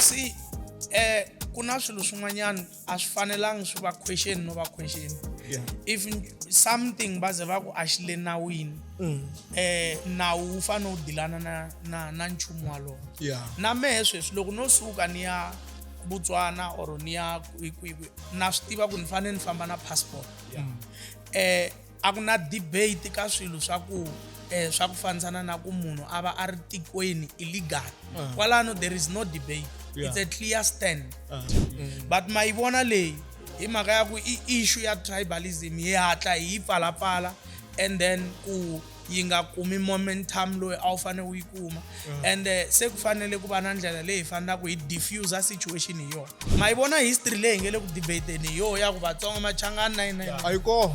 You see, ku na swilo swin'wanyana a swi fanelangi swi va question no va question. If something va ze va ku a xi le nawini, nawu wu fanele wu dilana na nchumu walowo. Na mehe sweswi loko no suka ni ya Botswana or ni ya kwihi kwihi, na swi tiva ku ni fanele ni famba na passport. A ku na debate ka swilo swa ku swa ku fambisana na ku munhu a va a ri tikweni illegal. Kwalano there is no debate. It's a clear stand. But ma yi vona leyi hi mhaka ya ku i issue ya tribalism, hi hatla hi yi pfalapfala and then ku yi nga kumi momentum loyi a wu fanele u yi kuma. And se ku fanele ku va na ndlela leyi hi fanelaka hi diffuse situation hi yona. Ma yi vona history leyi hi nge le ku debateni hi yona ya ku Vatsonga Machangani na yini na yini. A yi kona.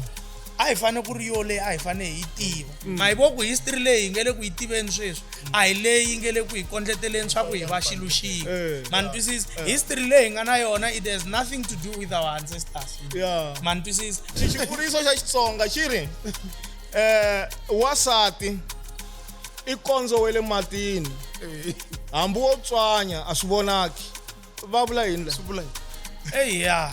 A hi fanele ku ri yo leyi a hi fanele hi yi tiva. Ma yi vona ku history leyi hi nge le ku yi tiveni sweswi a hi leyi yi nge le ku hi kondleteleni swa ku hi va xilo xin'we. Ma ni twisisa? History leyi hi nga na yona, it has nothing to do with our ancestors. Ma ni twisisa? Xivuriso xa Xitsonga xi ri, wasati i kondzo wa le matini, hambi wo tswanya a swi vonaki. Va vula yini la? Swi vula yini? Eya.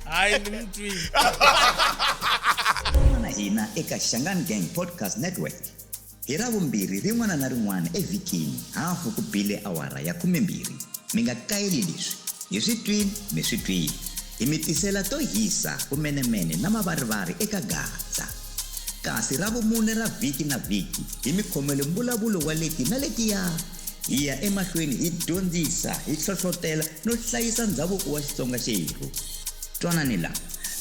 Hayi, ni mi twile. Na hina eka Shangaan Gang Podcast Network hi Ravumbirhi rin'wana na rin'wana evhikini, hafu ku bile awara ya 12. Mi nga kayeli leswi hi swi twini, mi swi twile. Hi mi tisela to hisa vumenemene na mavarivari eka Gaza. Kasi Ravumune ra vhiki na vhiki hi mi khomele mbulavulo wa leti na letiya. Hi ya emahlweni hi dyondzisa, hi hlohlotela no hlayisa ndzhavuko wa Xitsonga xerhu. Twanani la,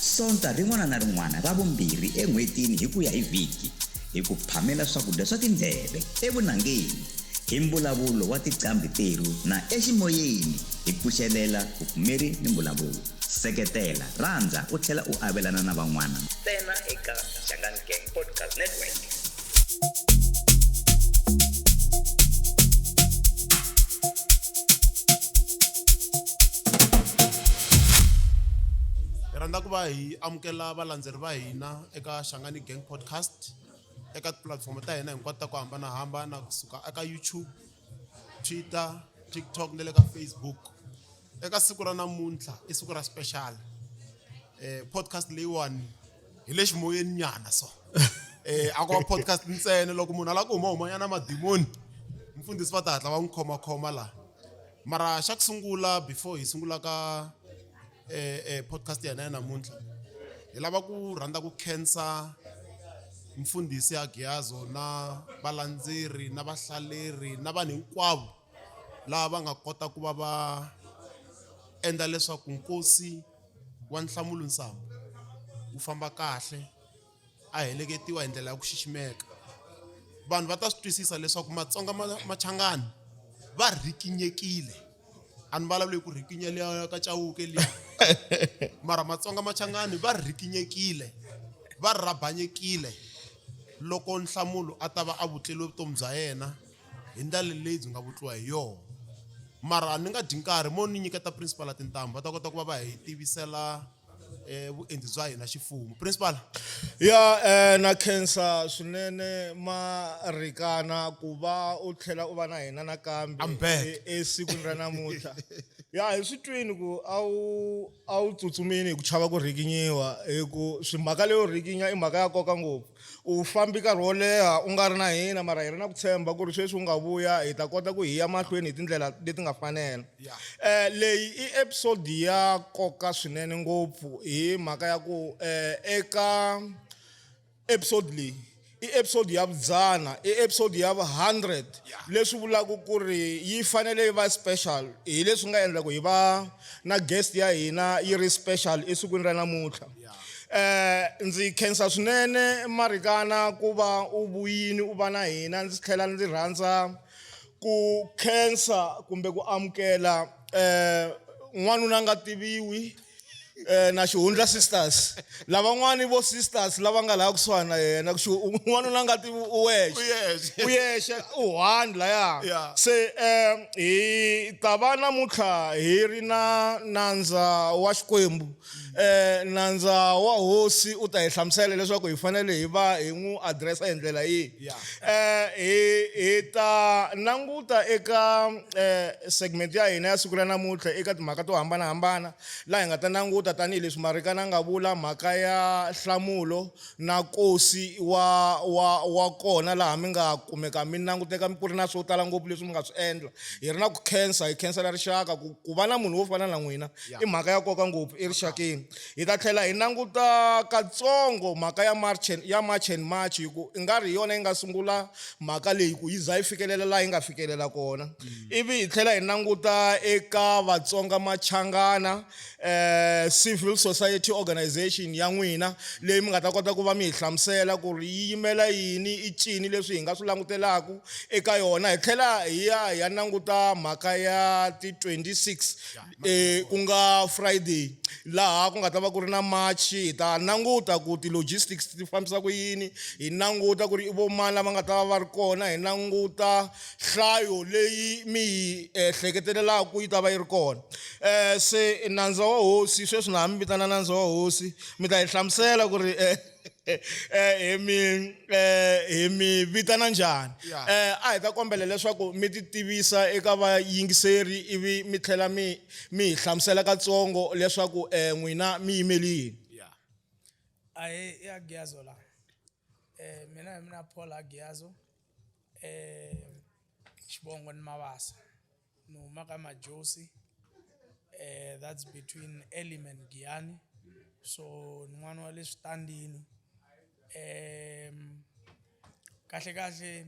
Sonta rin'wana na rin'wana ra vumbirhi en'hwetini hi ku ya hi vhiki, hi ku phamela swakudya swa tindleve evunangeni hi mbulavulo wa tiqambhi terhu na eximoyeni hi pfuxelela vupfumeri ni mbulavulo. Seketela, rhandza u tlhela u avelana na van'wana ntsena eka Shangaan Gang Podcast Network. Hi rhandza ku va hi amukela valandzeri va hina eka Shangani Gang Podcast eka tipulatifomo ta hina hinkwato ta ku hambanahambana, kusuka eka YouTube, Twitter, TikTok na le ka Facebook. Eka siku ra namuntlha i siku ra special. Podcast leyiwani hi le ximoyeni nyana so. A ko va podcast ntsena, loko munhu a lava ku huma humanyana madimoni, mfundhisi va ta hatla va n'wi khomakhoma laha. Mara xa ku sungula, before hi sungula ka podcast ya hina ya namuntlha, hi lava ku rhandza ku khensa mfundhisi Agiyazo na valandzeri na vahlaleri na vanhu hinkwavo lava va nga kota ku va va endla leswaku nkosi wa Nhlamulo Nsambu wu famba kahle, a heleketiwa hi ndlela ya ku xiximeka. Vanhu va ta swi twisisa leswaku Matsonga Machangani va rhikinyekile. A ni vulavuli hi ku rhikinya liya ka Chauke liya, mara Matsonga Machangani va rhikinyekile, va rhabanyekile loko Nhlamulo a ta va a vutleliwe vutomi bya yena hi ndlela leyi byi nga vutliwa hi yona. Mara ni nga dyi nkarhi, mo ni nyiketa principal tintambu va ta kota ku va va hi tivisela vuendzi bya hina ximfumo. Principal. Ya, na khensa swinene Marikana ku va u tlhela u va na hina nakambe I'm back. Esikwini ra namuntlha. Ya, hi swi twini ku a wu tsutsumini hi ku chava ku rhikinyiwa, hi ku swi mhaka leyo rhikinya i mhaka ya nkoka ngopfu. U fambi nkarhi wo leha u nga ri na hina, mara hi ri na ku tshemba ku ri sweswi u nga vuya hi ta kota ku hi ya mahlweni hi tindlela leti nga fanela. Leyi i episode ya nkoka swinene ngopfu hi mhaka ya ku eka episode leyi i episode ya vudzana, i episode ya 100, leswi vulaka ku ri yi fanele yi va special. Hi leswi nga endla ku hi va na guest ya hina yi ri special esikwini ra namuntlha. Ndzi khensa swinene Marikana ku va u vuyini u va na hina. Ndzi tlhela ndzi rhandza ku khensa kumbe ku amukela n'wanuna a nga tiviwi. Na xihundla sisters lavan'wani vo sisters lava nga laha kusuhani na yena ku n'wanuna nga tivi u wexe U yexe. u yexe u one laya Yeah. se hi ta va namuntlha hi ri na nandza wa xikwembu nandza wa hosi u ta hi hlamusela leswaku hi fanele hi va hi n'wi addressa hi ndlela yihi Yeah. Hi ta languta eka segment ya hina ya siku ra namuntlha eka timhaka to hambanahambana laha hi nga ta languta tanihileswi Marikana a nga vula mhaka ya nhlamulo na nkosi wa wa wa kona laha mi nga kumeka mi languteka ku ri na swo tala ngopfu leswi mi nga swi endla hi ri na ku khensa hi khensela rixaka ku ku va na munhu wo fana na n'wina i mhaka ya nkoka ngopfu erixakeni hi ta tlhela hi languta katsongo mhaka ya march and, ya march and march hi ku i nga ri hi yona yi nga sungula mhaka leyi ku yi za yi fikelela laha yi nga fikelela kona ivi hi tlhela hi languta eka vatsonga machangana civil society organization ya n'wina leyi mi nga ta kota ku va mi hi hlamusela ku ri yi yimela yini i cini leswi hi nga swi langutelaku eka yona hi tlhela hi ya hi ya languta mhaka ya ti 26 ku nga Friday laha ku nga ta va ku ri na march hi ta languta ku ti-logistics ti fambisa ku yini hi languta ku ri i vo mani lava nga ta va va ri kona hi languta nhlayo leyi mi yi ehleketelelaka yi ta va yi ri kona se nandza wa hosi sweswi na ha mi vitana nandza wa hosi mi ta hi hlamusela ku ri hi mi hi mi vitana njhani a hi ta kombela leswaku mi ti tivisa eka vayingiseri ivi mi tlhela mi mi hi hlamusela katsongo leswaku n'wina mi yimeli yini. Ahee i Agiazo la mina hi mina Paul Agiazo xivongo ni Mabasa ni huma ka Majosi that's between Elim and Giyani so ni n'wana wa le switandini kahle kahle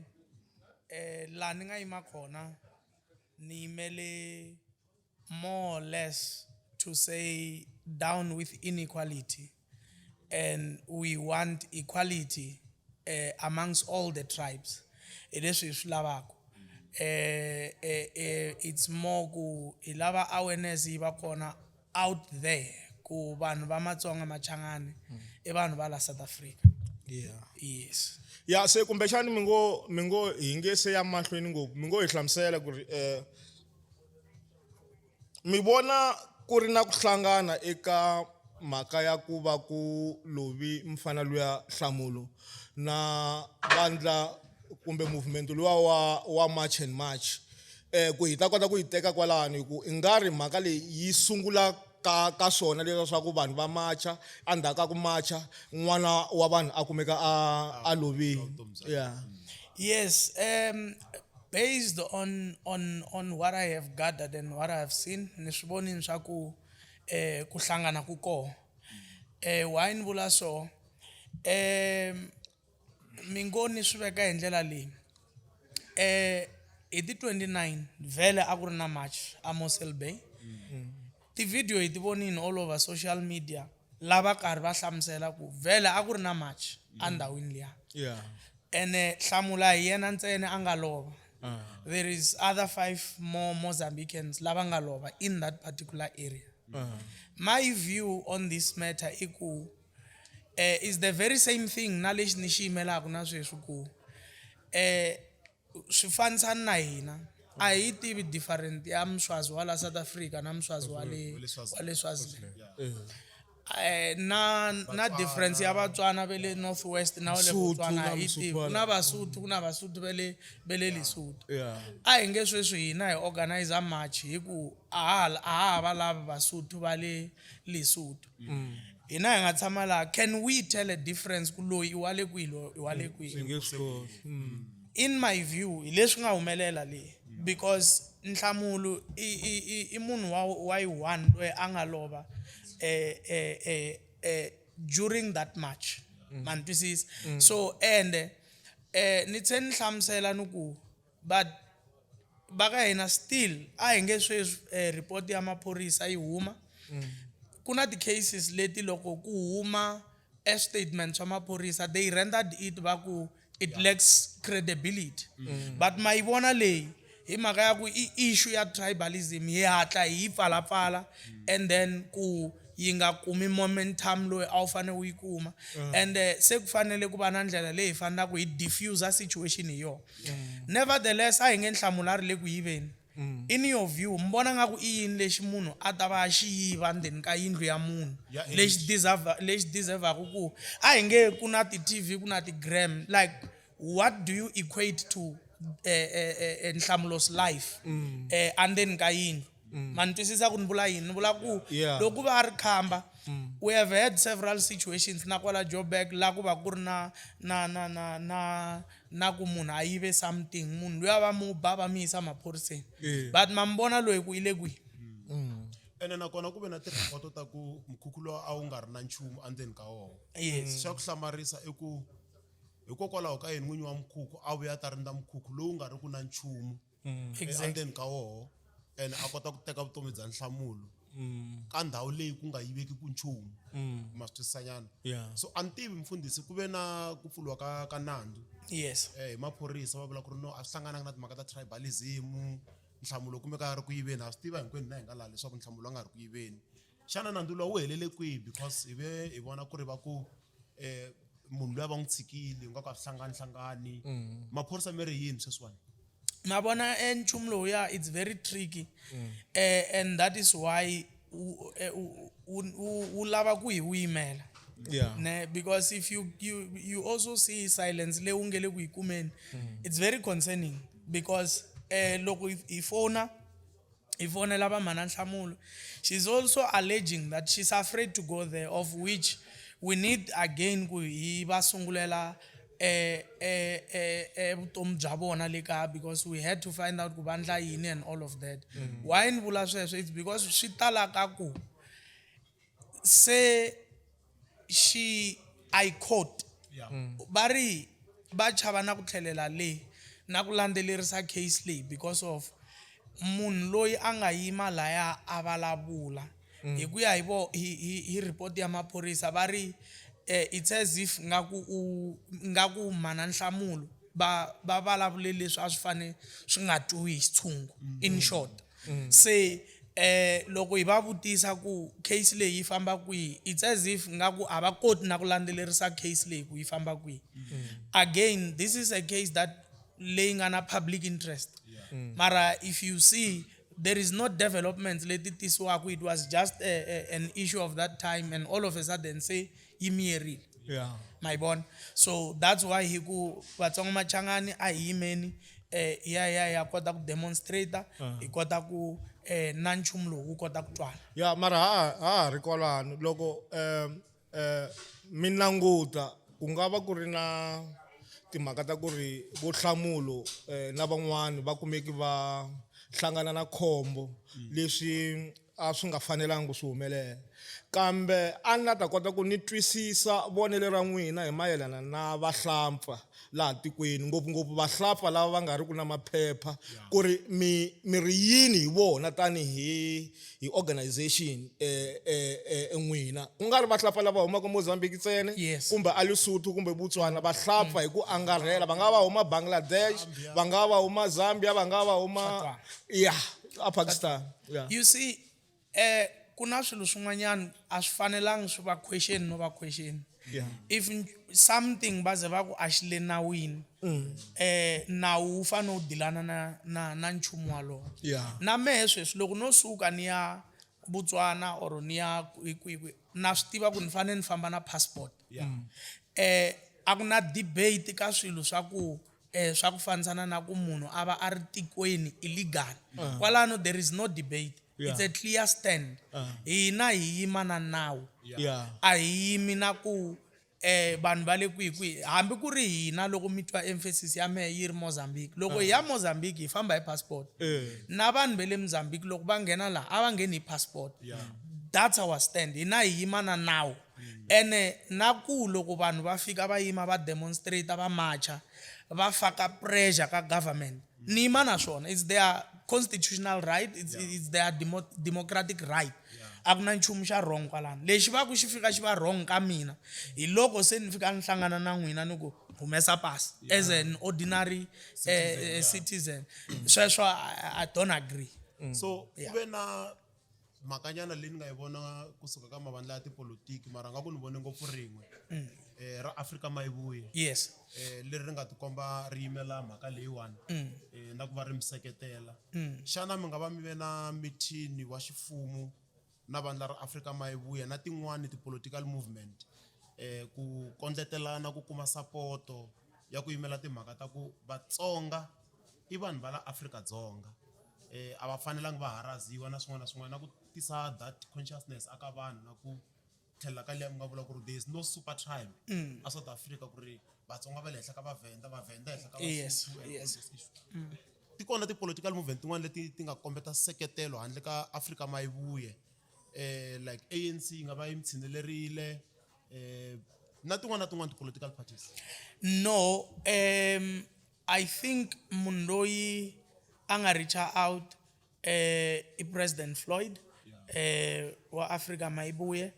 laha ni nga yima kona ni yimele more or less to say down with inequality and we want equality amongst all the tribes hi leswi hi swi lavaka it's more ku hi lava awareness yi va kona out there ku vanhu va Matsonga Machangani i vanhu va la South Africa. Yes. Ya se kumbexani mi ngo mi ngo hi nge se ya mahlweni ngopfu mi ngo hi hlamusela ku ri mi vona ku ri na ku hlangana eka mhaka ya ku va ku lovi mfana luya Nhlamulo na vandla kumbe movement luwa wa wa March and March ku hi ta kota ku yi teka kwalano hi ku i nga ri mhaka leyi yi sungula ka ka swona leswiya swa ku vanhu va macha endzhaku ka ku macha n'wana wa vanhu a kumeka a a lovile yeah. Yes, based on what I have gathered and what I have seen, ni swi vonile swa ku ku hlangana ku kona. Why ni vula so? Mi ngo ni swi veka hi ndlela leyi. Hi ti 29 vhele a ku ri na march a Mossel Bay. Ti-video hi ti vonile all over social media lava karhi va hlamusela ku vhele a ku ri na march endhawini liya. Ene Hlamula hi yena ntsena a nga lova. There is other 5 more Mozambicans lava nga lova in that particular area. My view on this matter i ku is the very same thing na lexi ni xi yimelaka na sweswi ku swi fanisani na hina a hi tivi different ya Mswazi wa la South Africa na Mswazi wa le wa le Swaziland. Na difference ya Vatswana va le North West na wa le Sotho Botswana na a hi tivi. Ku na Vasotho, ku na Vasotho va le va le Lesotho. A hi nge sweswi hina hi organize march hi ku a ha va lavi Vasotho va le Lesotho. Hina hi nga tshama laha, can we tell a difference ku loyi i wa le kwihi, loyi i wa le kwihi? Swi nge swi koti. In my view, hi leswi nga humelela leyi because Nhlamulo i munhu wa yi one loyi a nga lova during that march. Ma ni twisisa? So and ni tlhe ni hlamusela ni ku but va ka hina still a hi nge sweswi report ya maphorisa yi huma. Ku na ti-cases leti loko ku huma a statement swa maphorisa they rendered it va ku it lacks credibility. But ma yi vona leyi hi mhaka ya ku i issue ya tribalism hi hatla hi yi pfalapfala and then ku yi nga kumi momentum loyi a wu fanele u yi kuma and se ku fanele ku va na ndlela leyi hi fanelaka hi diffuser situation hi yona. Nevertheless, a hi nge Nhlamulo a ri le ku yiveni. In your view, mi vona nga ku i yini lexi munhu a ta va a xi yiva ndzeni ka yindlu ya munhu Ya age. lexi deserve lexi deservaku ku a hi nge ku na ti-TV ku na ti-gram, like what do you equate to Nhlamulo's life andzeni ka yindlu? Ma ni twisisa ku ni vula yini? Ni vula ku loko ku va a ri khamba, we have had several situations na kwala Joburg la ku va ku ri na na na na na na ku munhu a yive something, munhu luya va mu ba va mi yisa maphoriseni, but ma mi vona loyi ku i le kwihi? Ene nakona ku ve na tirhiphoto ta ku mukhukhu lowu a wu nga ri na nchumu endzeni ka wona. Xa ku hlamarisa i ku hikokwalaho ka yini n'winyi wa mukhukhu a vuya a ta rindza mukhukhu lowu nga ri ku na nchumu endzeni ka woho, ene a kota ku teka vutomi bya Nhlamulo ka ndhawu leyi ku nga yiveki ku nchumu? Ma swi twisisanyana? Yeah. So a ni tivi, mfundhisi, ku ve na ku pfuriwa ka nandzu hi maphorisa, va vula ku ri no, a swi hlangananga na timhaka ta tribalism, Nhlamulo kumeka a ri ku yiveni. Ha swi tiva hinkwenu na hi nga laha leswaku Nhlamulo a nga ri ku yiveni. Xana nandzu lowu wu helele kwihi? Because hi ve hi vona ku ri va ku munhu luya va n'wi tshikile, nga ku a swi hlangani hlangani. Maphorisa mi ri yini sweswiwani? Ma vona, e nchumu lowuya, it's very tricky, and that is why wu lava ku hi wu yimela. Ne, because if you also see silence leyi wu nge le ku yi kumeni, it's very concerning because loko hi fona, hi fonela va mhana Nhlamulo, she's also alleging that she's afraid to go there, of which we need again ku hi va sungulela vutomi bya vona le kaya, because we had to find out ku va ndla yini and all of that. Why ni vula sweswo? It's because swi talaka ku se xi I quote, va ri va chava na ku tlhelela le na ku landzelerisa case leyi because of munhu loyi a nga yima laya a vulavula hi ku ya hi vo hi report ya maphorisa, va ri it's as if nga ku u nga ku mhana Nhlamulo va vulavule leswi a swi fane swi nga twiwi hi xitshungu, in short. Se loko hi va vutisa ku case leyi yi famba kwihi, it's as if nga ku a va koti na ku landzelerisa case leyi ku yi famba kwihi. Again, this is a case that leyi nga na public interest, mara if you see, there is no developments leti tisiwaku. It was just an issue of that time, and all of a sudden se yi miyerile. Ma yi vona? So that's why hi ku Vatsonga Machangani a hi yimeni, ya ya ya kota ku demonstrate, hi kota ku na nchumu lowu wu kota ku twala. Ya, mara ha ha ri kwalano, loko um mi languta, ku nga va ku ri na timhaka ta ku ri vo Nhlamulo na van'wani va kumeki va hlangana na khombo leswi a swi nga fanelangi ku swi humelela, kambe a ni la ta kota ku ni twisisa vonelo ra n'wina hi mayelana na vahlampfa laha tikweni, ngopfungopfu vahlapfa lava va nga ri ku na maphepha, ku ri mi ri yini hi vona tanihi hi organization n'wina, ku nga ri vahlapfa lava humaka Mozambique ntsena kumbe a Lesotho kumbe Botswana, vahlapfa hi ku angarhela, va nga va huma Bangladesh, va nga va huma Zambia, va nga va huma Swa ya a Pakistan, yeah. You see, ku na swilo swin'wanyana a swi fanelangi swi va question no va question. If something va ze va ku a xi le nawini, nawu wu fanele wu dilana na nchumu walowo. Na mehe sweswi loko no suka ni ya Botswana or ni ya kwihi kwihi, na swi tiva ku ni fanele ni famba na passport. A ku na debate ka swilo swa ku swa ku fambisana na ku munhu a va a ri tikweni illegal. Kwalano there is no debate. It's a clear stand. Hina hi yima na nawu. A hi yimi na ku vanhu va le kwihi kwihi, hambi ku ri hina loko mi twa emphasis ya mehe yi ri Mozambique, loko hi ya Mozambique hi famba hi passport. Na vanhu va le Mozambique loko va nghena laha a va ngheni hi passport. That's our stand. Hina hi yima na nawu. Ene na ku loko vanhu va fika va yima va demonstrate, va marcha, va faka pressure ka government, ni yima na swona. It's their constitutional right, it's their democratic right. A ku na nchumu xa wrong kwalano. Lexi va ku xi fika xi va wrong ka mina hi loko se ni fika ni hlangana na n'wina ni ku humesa pasi as an ordinary citizen. Sweswo I don't agree. So ku ve na Mhakanyana leyi ni nga yi vona kusuka ka mavandla ya tipolotiki mara nga ku ni vone ngopfu rin'we ra Afrika Mayivuye. Yes. Leri ri nga tikomba ri yimela mhaka leyiwani na ku va ri mi seketela. Xana mi nga va mi ve na mithini wa ximfumo na vandla ra Afrika Mayivuye na tin'wani ti-political movement ku kondletelana ku kuma sapoto ya ku yimela timhaka ta ku Vatsonga i vanhu va la Afrika-Dzonga a va fanelangi va haraziwa na swin'wana na swin'wana na ku tisa that consciousness aka vanhu na ku tlhelela ka liya mi nga vula ku ri there is no super tribe a South Africa ku ri Vatsonga va le henhla ka Vavhenda, Vavhenda henhla ka Vasotho and all those issues. Ti kona ti-political movement tin'wana leti ti nga kombeta nseketelo handle ka Afrika Mayivuye like ANC yi nga va yi mi tshinelerile na tin'wana na tin'wana ti-political parties. No, I think munhu loyi a nga reach-a out i President Floyd wa Afrika Mayibuye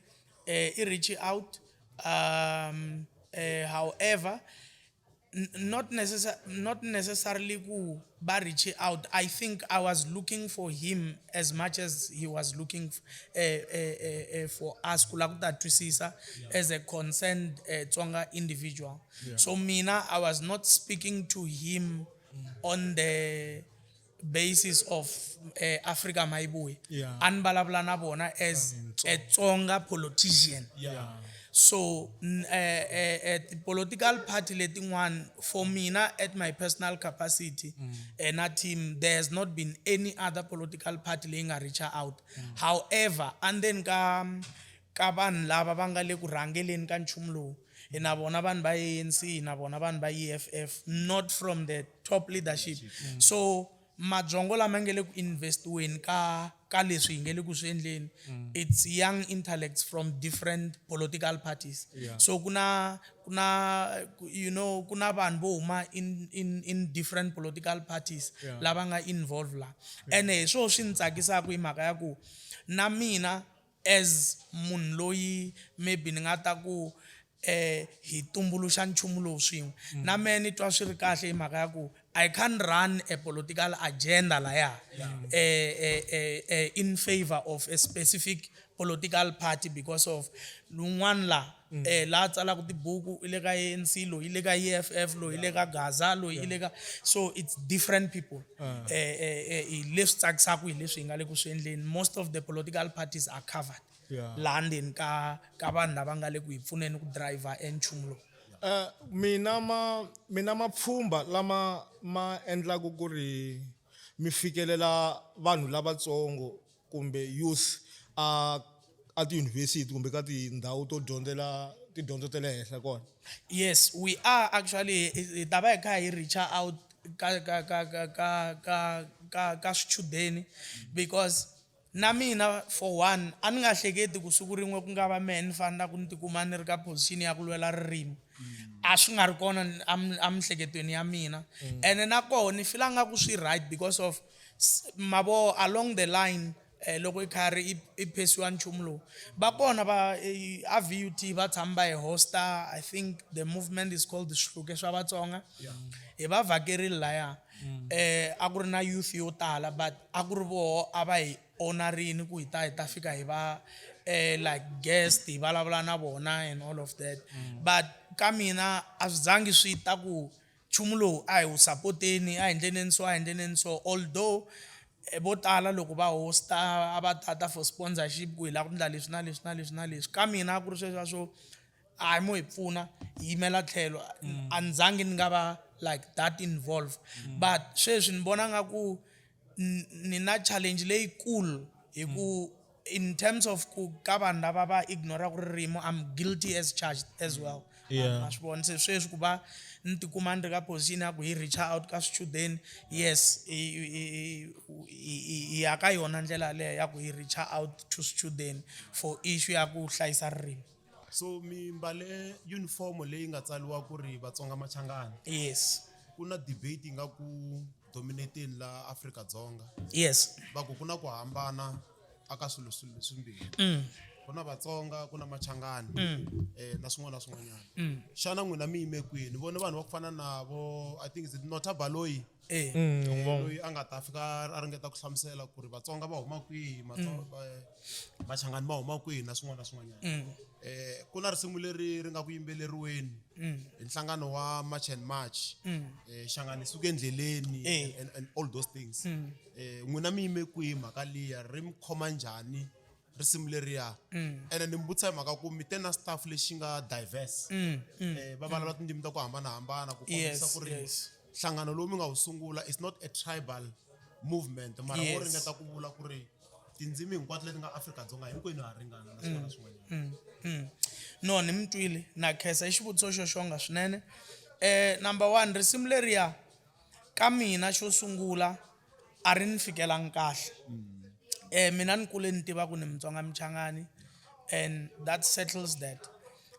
i reach out however not necessarily ku ba reach out. I think I was looking for him as much as he was looking for us ku la ku ta twisisa as a concerned Tsonga individual. So mina I was not speaking to him on the basis of Africa Mayibuye. A ni vulavula na vona as a Tsonga politician. So political party letin'wana for mina at my personal capacity na team, there has not been any other political party leyi nga reach out. However, and then ka vanhu lava va nga le ku rhangeleni ka nchumu lowu, hi na vona vanhu va ANC, hi na vona vanhu va EFF, not from the top leadership. So mabyongo lama nge le ku investiweni ka leswi hi nge le ku swi endleni, it's young intellects from different political parties. So kuna you know ku na vanhu vo huma in different political parties lava nga involved la. Ene hi swona swi ni tsakisaka hi mhaka ya ku na mina as munhu loyi maybe ni nga ta ku hi tumbuluxa nchumu lowu swin'we, na mehe ni twa swi ri kahle hi mhaka ya ku I can't run a political agenda laya in favor of a specific political party because of lun'wana la la tsalaka tibuku i le ka ANC, loyi i le ka EFF, loyi i le ka Gaza, loyi i le ka, so it's different people. Hi leswi tsakisaka hi leswi hi nga le ku swi endleni, most of the political parties are covered laha ndzeni ka vanhu lava nga le ku hi pfuneni ku driver e nchumu lowu. Mina mapfhumba lama ma endlaku ku ri mi fikelela vanhu lavatsongo kumbe youth a tiyunivhesiti kumbe ka tindhawu to dyondzela tidyondzo ta le henhla kona? Yes, we are actually, hi ta va hi kha hi reach out ka swichudeni because na mina for one a ni nga hleketi ku siku rin'we ku nga va mehe ni fanela ku ni tikuma ni ri ka position ya ku lwela ririmi. A swi nga ri kona emihleketweni ya mina. Ene nakona ni feel nga ku swi right because of mavo along the line loko i karhi i phesiwa nchumu lowu, va kona va a VUT va tshama va hi hosta. I think the movement is called Swihluke swa Vatsonga. Hi va vhakerile laya, a ku ri na youth yo tala, but a ku ri voho a va hi honorini ku hi ta fika hi va like guest, hi vulavula na vona and all of that. But ka mina a swi zangi swi ta ku nchumu lowu a hi wu sapoteni, a hi endleni so, a hi endleni so, although vo tala loko va hosta a va tata for sponsorship ku hi lava ku endla leswi na leswi na leswi na leswi. Ka mina a ku ri sweswiya swo a hi mo hi pfuna hi yimela tlhelo, a ni zangi ni nga va like that involved. But sweswi ni vona nga ku ni na challenge leyikulu hi ku in terms of ku ka vanhu lava va ignoraka ririmi, I'm guilty as charged as well. Ma swi vona, se sweswi ku va ni tikuma ni ri ka position ya ku hi reach out ka swichudeni, yes, hi ya ka yona ndlela yaleyo ya ku hi reach out to swichudeni for issue ya ku hlayisa ririmi. So mi mbale uniform leyi nga tsariwa ku ri Vatsonga Machangana. Yes. Ku na debate yi nga ku dominateni la Afrika-Dzonga. Yes. Va ku ku na ku hambana aka swilo swimbirhi. Ku na Vatsonga, ku na Machangani na swin'wana na swin'wanyana. Xana n'wina mi yime kwihi? Ni vone vanhu va ku fana na vo I think is it Nota Baloyi loyi a nga ta fika a ringeta ku hlamusela ku ri Vatsonga va huma kwihi, Machangani va huma kwihi na swin'wana na swin'wanyana. Ku na risimu leri ri nga ku yimbeleriweni hi nhlangano wa March and March, Shangani suka endleleni and all those things. N'wina mi yime kwihi mhaka liya, ri mi khoma njhani risimu leriya? Ene ni mi vutisa hi mhaka ku mi te na staff lexi nga diverse, va vulavula tindzimi ta ku hambanahambana ku kombisa ku ri nhlangano lowu mi nga wu sungula is not a tribal movement, mara wo ringeta ku vula ku ri tindzimi hinkwato leti nga Afrika-Dzonga hinkwenu ha ringana na swin'wana na swin'wanyana. No, ni mi twile, na khensa i xivutiso xo xonga swinene. Number one, risimu leriya ka mina xo sungula a ri ni fikelangi kahle. Mina ni kule ni tiva ku ni Mutsonga Muchangani and that settles that.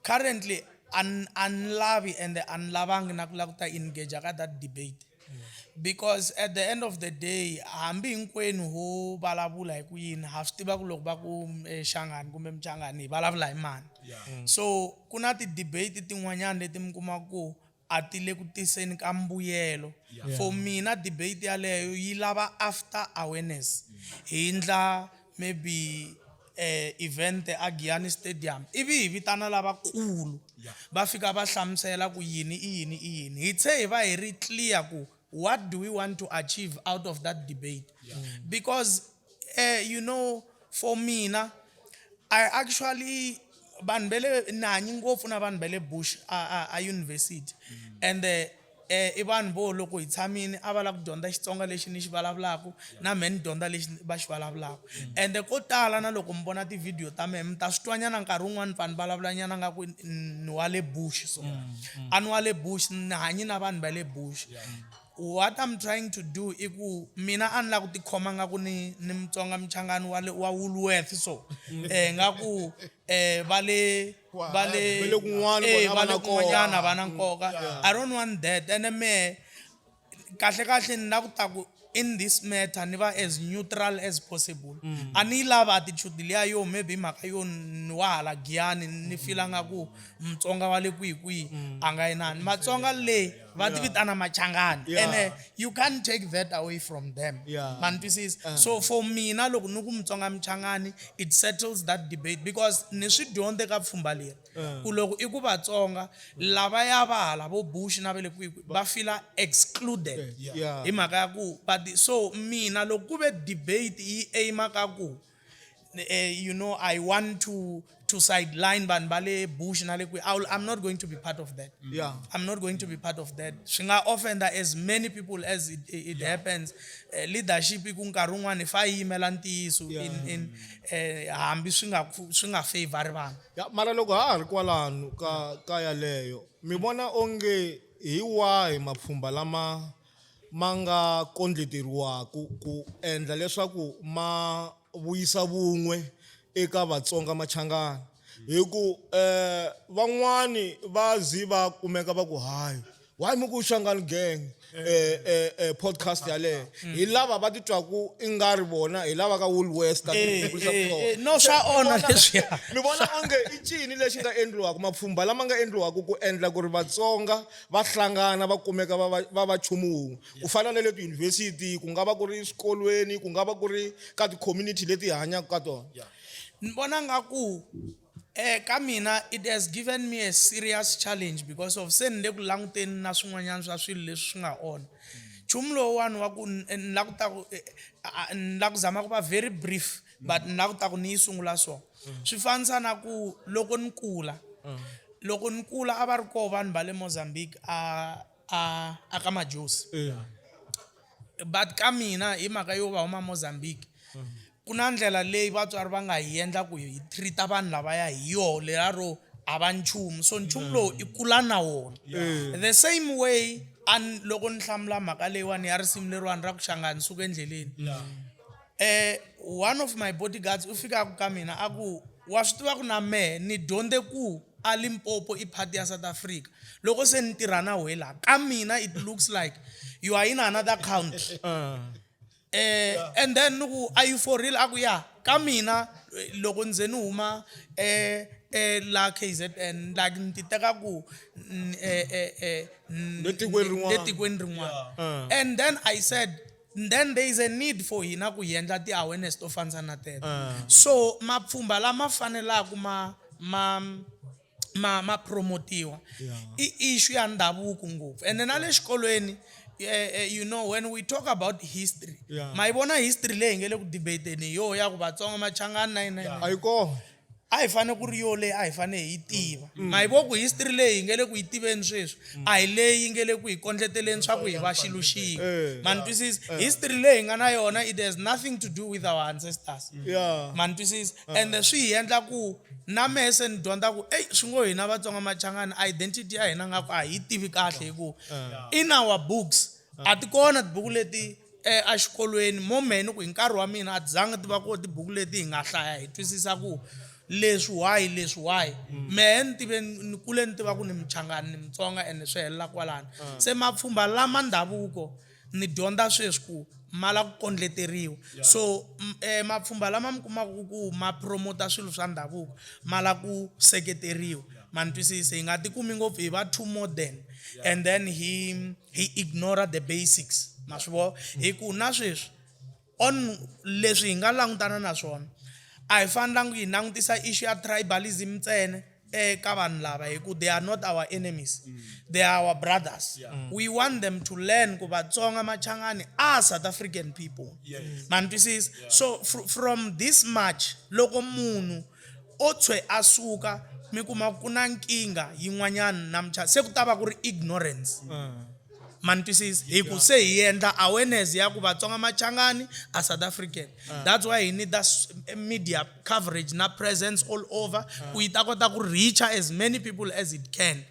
Currently a ni lavi ende a ni lavangi na ku lava ku ta engage ka that debate, because at the end of the day hambi hinkwenu ho vulavula hi ku yini, ha swi tiva ku loko va ku Shangani kumbe Muchangani hi vulavula hi mani. So ku na ti-debate tin'wanyana leti mi kumaka ku a ti le ku tiseni ka mbuyelo. For mina debate yaleyo yi lava after awareness, hi ndla maybe event a Giyani Stadium, ivi hi vitana lavakulu va fika va hlamusela ku yini i yini i yini, hi tshe hi va hi ri clear ku what do we want to achieve out of that debate. Because you know, for mina I actually vanhu va le ni hanyi ngopfu na vanhu va le Bush a university, and i vanhu vo loko hi tshamile a va lava ku dyondza Xitsonga lexi ni xi vulavulaka, na mehe ni dyondza lexi va xi vulavulaka. Ende ko tala na loko mi vona tivhidiyo ta mehe mi ta swi twanyana nkarhi wun'wani pfa ni vulavula nyana nga ku ni wa le Bush, so a ni wa le Bush, ni hanyi na vanhu va le Bush. What I'm trying to do i ku mina a ni lava ku tikhoma nga ku ni Mutsonga Muchangani wa le wa Woolworth, so nga ku va le va le Va le kun'wana vona va va le na nkoka. kun'wanyana va na nkoka. I don't want that. Ene mehe kahle kahle ni lava ku ta ku in this matter ni va as neutral as possible. A ni yi lavi attitude liya yo maybe mhaka yo ni wa hala Giyani ni feel nga ku Mutsonga wa le kwihi kwihi a nga inani. Matsonga le va ti vitana Machangani, ene you can't take that away from them. Ma ni twisisa? So for mina loko ni ku Mutsonga Muchangani, it settles that debate, because ni swi dyondze ka pfhumba leri ku loko i ku Vatsonga lavaya va hala vo Bush na va le kwihi kwihi va feel excluded hi mhaka ya ku but so mina loko ku ve debate yi aim-a ka ku you know, I want to sideline vanhu va le Bush na le kwihi, I'm not going to be part of that. I'm not going to be part of that. Swi nga offend as many people as it happens. Leadership i ku nkarhi wun'wani hi fa yi yimela ntiyiso in hambi swi nga favor vanhu. Ya, mara loko ha ha ri kwalano ka yaleyo, mi vona onge hi wahi mapfhumba lama ma nga kondleteriwaka ku endla leswaku ma vuyisa vun'we eka Vatsonga Machangani? Hi ku van'wani va zi va kumeka va ku hayi, why mi ku Shangani Gang podcast yaleyo? Hi lava va titwaku i nga ri vona hi lava ka Woolworths ta ti kulisa swona. No, swa onha leswiya. Mi vona onge i ncini lexi nga endliwaka, mapfhumba lama nga endliwaka ku endla ku ri Vatsonga va hlangana va kumeka va va nchumu wun'we, ku fana na le tiyunivhesiti, ku nga va ku ri swikolweni, ku nga va ku ri ka ti-community leti hi hanyaka ka tona? Ni vona nga ku ka mina it has given me a serious challenge, because of se ni le ku languteni na swin'wanyana swa swilo leswi swi nga onha. Nchumu lowuwani wa ku ni la ku ta ku ni la ku zama ku va very brief, but ni la ku ta ku ni yi sungula so. Swi fanisa na ku loko ni kula, loko ni kula a va ri koho vanhu va le Mozambique a ka Majosi. But ka mina hi mhaka yo va huma Mozambique, ku na ndlela leyi vatswari va nga hi endla ku hi treat-a vanhu lavaya hi yoho leriya ro a va nchumu. So nchumu lowu i kula na wona. The same way an loko ni hlamula mhaka leyiwani ya risimu leriwani ra ku Shangani suka endleleni. One of my bodyguards u fika ku ka mina a ku wa swi tiva ku na mehe ni dyondze ku a Limpopo i part ya South Africa. Loko se ni tirha na wehe laha ka mina it looks like you are in another country. And then ni ku are you for real? A ku ya. Ka mina loko ndze ni huma la KZN, like ni ti teka ku Le tikweni rin'wana. Le tikweni rin'wana. And then I said, then there is a need for hina ku hi endla ti-awareness to fanisa na teto. So mapfhumba lama fanelaka ma promotiwa i issue ya ndhavuko ngopfu. Ende na le xikolweni, when we talk about history, ma yi vona history leyi hi nge le ku debateni hi yo ya ku Vatsonga Machangani na yini na yini. A yi kona. A hi fane ku ri yo leyi a hi fane hi yi tiva. Ma yi vo ku history leyi hi nge le ku yi tiveni sweswi a hi leyi yi nge le ku hi kondleteleni swa ku hi va xilo xin'we. Ma ni twisisa? History leyi hi nga na yona, it has nothing to do with our ancestors. Ma ni twisisa? Ende swi hi endla ku na mehe se ni dyondza ku ey, swi ngo hina Vatsonga Machangani identity ya hina nga ku a hi yi tivi kahle, hi ku in our books a ti kona tibuku leti exikolweni mo mehe ni ku hi nkarhi wa mina a ti zanga ti va kona tibuku leti hi nga hlaya hi twisisa ku leswi why, leswi why. Mehe ni tive ni kule ni tiva ku ni Muchangani, ni Mutsonga, ende swi helela kwalano. Se mapfhumba lama ndhavuko ni dyondza sweswi ku ma la ku kondleteriwa. So mapfhumba lama mi kumaka ku ma promota swilo swa ndhavuko ma la ku seketeriwa. Ma ni twisisa? Hi nga tikumi ngopfu hi va too modern and then hi ignore the basics. Ma swi vona? Hi ku na sweswi on leswi hi nga langutana na swona, a hi fanelangi hi langutisa issue ya tribalism ntsena eka vanhu lava, hi ku they are not our enemies, they are our brothers. We want them to learn ku Vatsonga Machangani are South African people. Ma ni twisisa? So from this much, loko munhu o tshwe a suka, mi kuma ku na nkingha yin'wanyana namuntlha, se ku ta va ku ri ignorance. Ma ni twisisa? Hi ku se hi endla awareness ya ku Vatsonga Machangani a South African. That's why hi need that media coverage na presence all over, ku yi ta kota ku reach as many people as it can.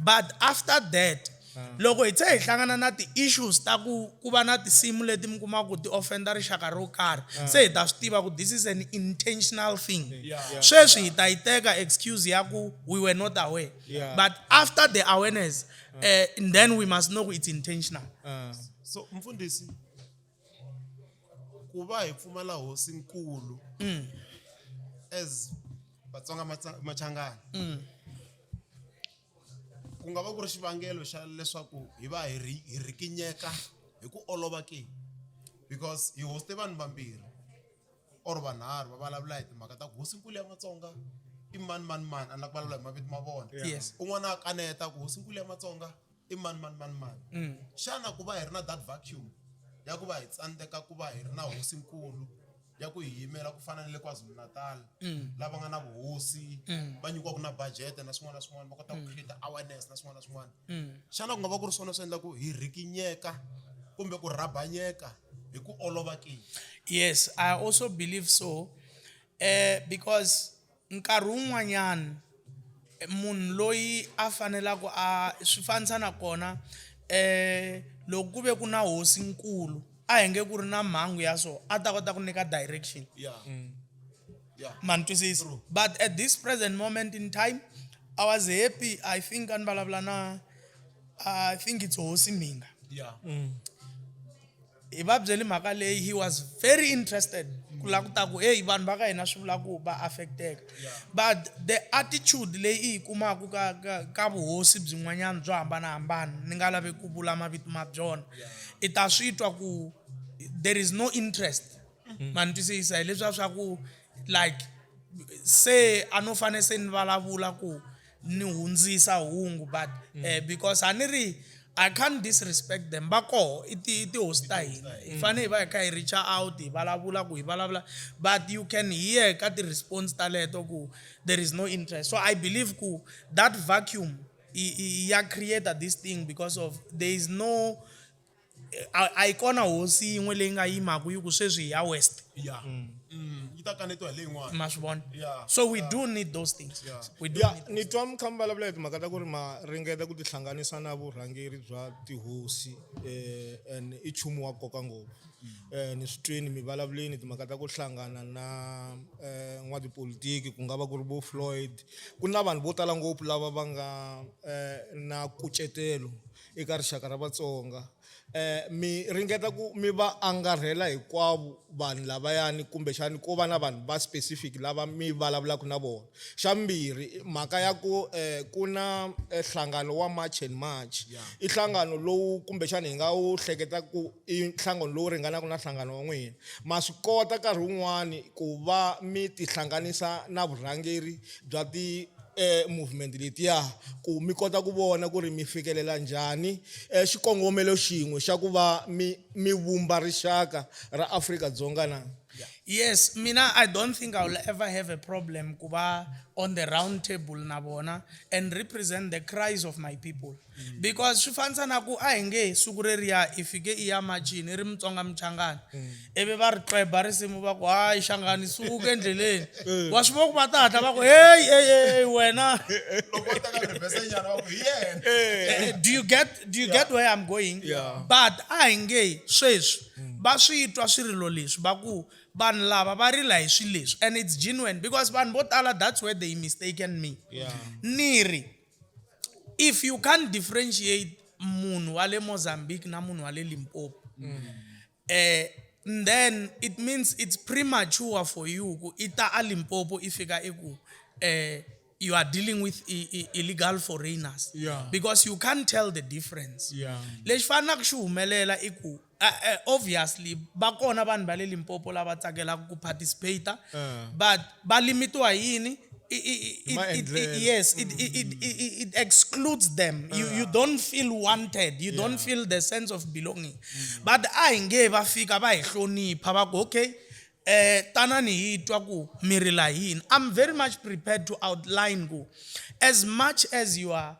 But after that, loko hi tse hi hlangana na ti-issues ta ku va na tinsimu leti mi kumaka ku ti offenda rixaka ro karhi, se hi ta swi tiva ku this is an intentional thing. Sweswi hi ta yi teka excuse ya ku we were not aware. But after the awareness, then we must know it's intentional. So mfundhisi, ku va hi pfumala hosi nkulu as Vatsonga Machangani, ku nga va ku ri xivangelo xa leswaku hi va hi ri hi rikinyeka hi ku olova ke? Because hi hoste vanhu vambirhi or vanharhu va vulavula hi timhaka ta ku hosinkulu ya Matsonga i mani mani mani, a ni la ku vulavula hi mavito ma vona. Un'wana a kaneta ku hosinkulu ya Matsonga i mani mani mani mani. Xana ku va hi ri na that vacuum ya ku va hi tsandzeka ku va hi ri na hosinkulu ya ku hi yimela ku fana na le KwaZulu-Natal, lava nga na vuhosi, va nyikiwaka na budget na swin'wana na swin'wana, va kota ku create awareness na swin'wana na swin'wana, xana ku nga va ku ri swona swi endla ku hi rhikinyeka kumbe ku rhabanyeka hi ku olova ke? Yes, I also believe so. Because nkarhi wun'wanyana munhu loyi a fanelaka a swi fanisa na kona, loko ku ve ku na hosi nkulu, a hi nge ku ri na mhangu ya so, a ta kota ku nyika direction. Ma ni twisisa? But at this present moment in time, I was happy. I think a ni vulavula na, I think it's Hosi Mhinga. Hi va byeli mhaka leyi, he was very interested ku lava ku ta ku hey, vanhu va ka hina swi vula ku va affecteka. But the attitude leyi i yi kumaka ka vuhosi byin'wanyana byo hambanahambana, ni nga lavi ku vula mavito ma byona, i ta swi twa ku there is no interest. Ma ni twisisa? Hi leswiya swa ku like se a no fane se ni vulavula ku ni hundzisa hungu, but because a ni ri I can't disrespect them, va koho i ti tihosi ta hina, hi fane hi va hi kha hi reach out, hi vulavula ku hi vulavula, but you can hear ka ti-response taleto ku there is no interest. So I believe ku that vacuum ya create this thing because of there is no, a yi kona hosi yin'we leyi nga yimaka yi ku sweswi hi ya west. Yi ta kanetiwa hi leyin'wana. Ma swi vona? Yeah. So we do need those things. We do Ya need. Ni twa mi kha mi vulavula hi timhaka ta ku ri ma ringeta ku tihlanganisa na vurhangeri bya tihosi, and i nchumu wa nkoka ngopfu. Ni swi twini mi vulavuleni timhaka ta ku hlangana na n'watipolitiki, ku nga va ku ri vo Floyd, ku na vanhu vo tala ngopfu lava va nga na nkucetelo. eka rixaka ra Vatsonga. Mi ringeta ku mi va angarhela hinkwavo vanhu lavayani kumbexani ko va na vanhu va specific lava mi vulavulaka na vona. Xa vumbirhi mhaka ya ku ku na nhlangano wa March and March. I nhlangano lowu kumbexani hi nga wu hleketa ku i nhlangano lowu ringanaka na nhlangano wa n'wina. Ma swi kota nkarhi wun'wani ku va mi tihlanganisa na vurhangeri bya ti movement letiya ku mi kota ku vona ku ri mi fikelela njhani xikongomelo xin'we xa ku va mi mi vumba rixaka ra Afrika-Dzonga na? Yes, mina I don't think I will ever have a problem ku va on the round table na vona and represent the cries of my people. Because swi fanisa na ku a hi nge siku reriya i fike i ya machini i ri Mutsonga Muchangana. Ivi va ri tlweba risimu va ku hayi Shangani suka endleleni. Wa swi vona ku va ta hatla va ku hey hey hey wena. Loko va teka reverse nyana va ku hi yena. Do you get where I'm going? Yeah. But a hi nge sweswi va swi twa swirilo leswi va ku vanhu lava va rila hi swilo leswi and it's genuine because vanhu vo tala that's where they mistaken me. Yeah. Ni ri if you can't differentiate munhu wa le Mozambique na munhu wa le Limpopo, then it means it's premature for you ku i ta a Limpopo i fika i ku you are dealing with illegal foreigners. Yeah. Because you can't tell the difference. Yeah. Lexi fanelaka xi humelela i ku obviously va kona vanhu va le Limpopo lava tsakelaka ku participate, but va limitiwa hi yini? Maendlelo. Yes, it excludes them. You don't feel wanted. You don't feel the sense of belonging. But a hi nge va fika va hi hlonipha va ku okay, tanani hi twa ku mi rila hi yini. I'm very much prepared to outline ku as much as you are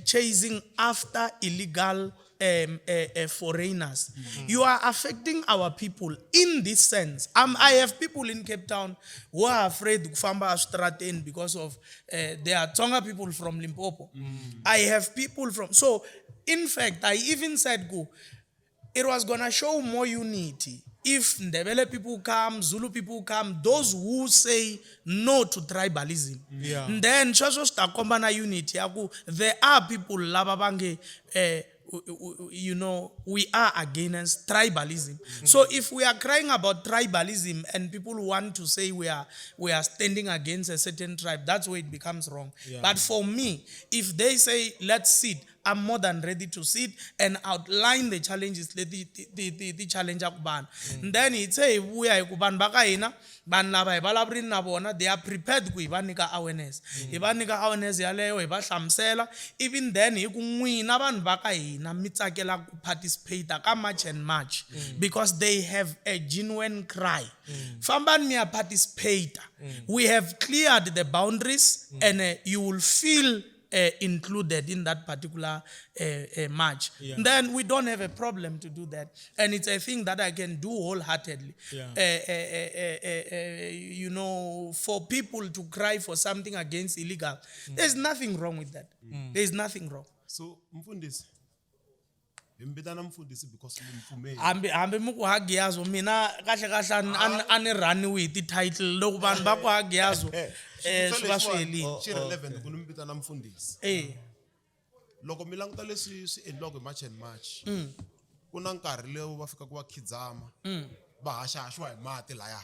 chasing after illegal foreigners, you are affecting our people in this sense. I have people in Cape Town who are afraid to famba eswitarateni because of they are Tsonga people from Limpopo. I have people from, so in fact, I even said, go, it was going to show more unity if Ndebele people come, Zulu people come, those who say no to tribalism. Yeah. Then sweswo swi ta komba na unity ya ku there are people lava va nge, we are against tribalism. So if we are crying about tribalism and people want to say we are standing against a certain tribe, that's where it becomes wrong. Yeah. But for me, if they say, let's sit, I'm more than ready to sit and outline the challenges leti ti challenge ku vanhu. Then hi tse hi vuya hi ku vanhu va ka hina, vanhu lava hi vulavurini na vona, they are prepared ku hi va nyika awareness. Hi va nyika awareness yaleyo, hi va hlamusela. Even then hi ku n'wina vanhu va ka hina mi tsakela ku participate ka March and March because they have a genuine cry. Fambani mi ya participate. We have cleared the boundaries and you will feel included in that particular march. Yeah. Then we don't have a problem to do that. And it's a thing that I can do wholeheartedly. Yeah. For people to cry for something against illegal, there's nothing wrong with that. There's nothing wrong. So, Mfundisi, hi mi vitana Mfundisi because mi mpfumeli. Hambi mi ku Hagiyazo, mina kahle kahle a ni rhaniwi hi ti-title. Loko vanhu va ku Hagiyazo, swi va swi helile. Xi relevant ku ni mi vitana Mfundisi. Loko mi languta leswi swi endliwaka hi March and March, ku na nkarhi lowu va fikaka va khidzama, va haxahaxiwa hi mati laya.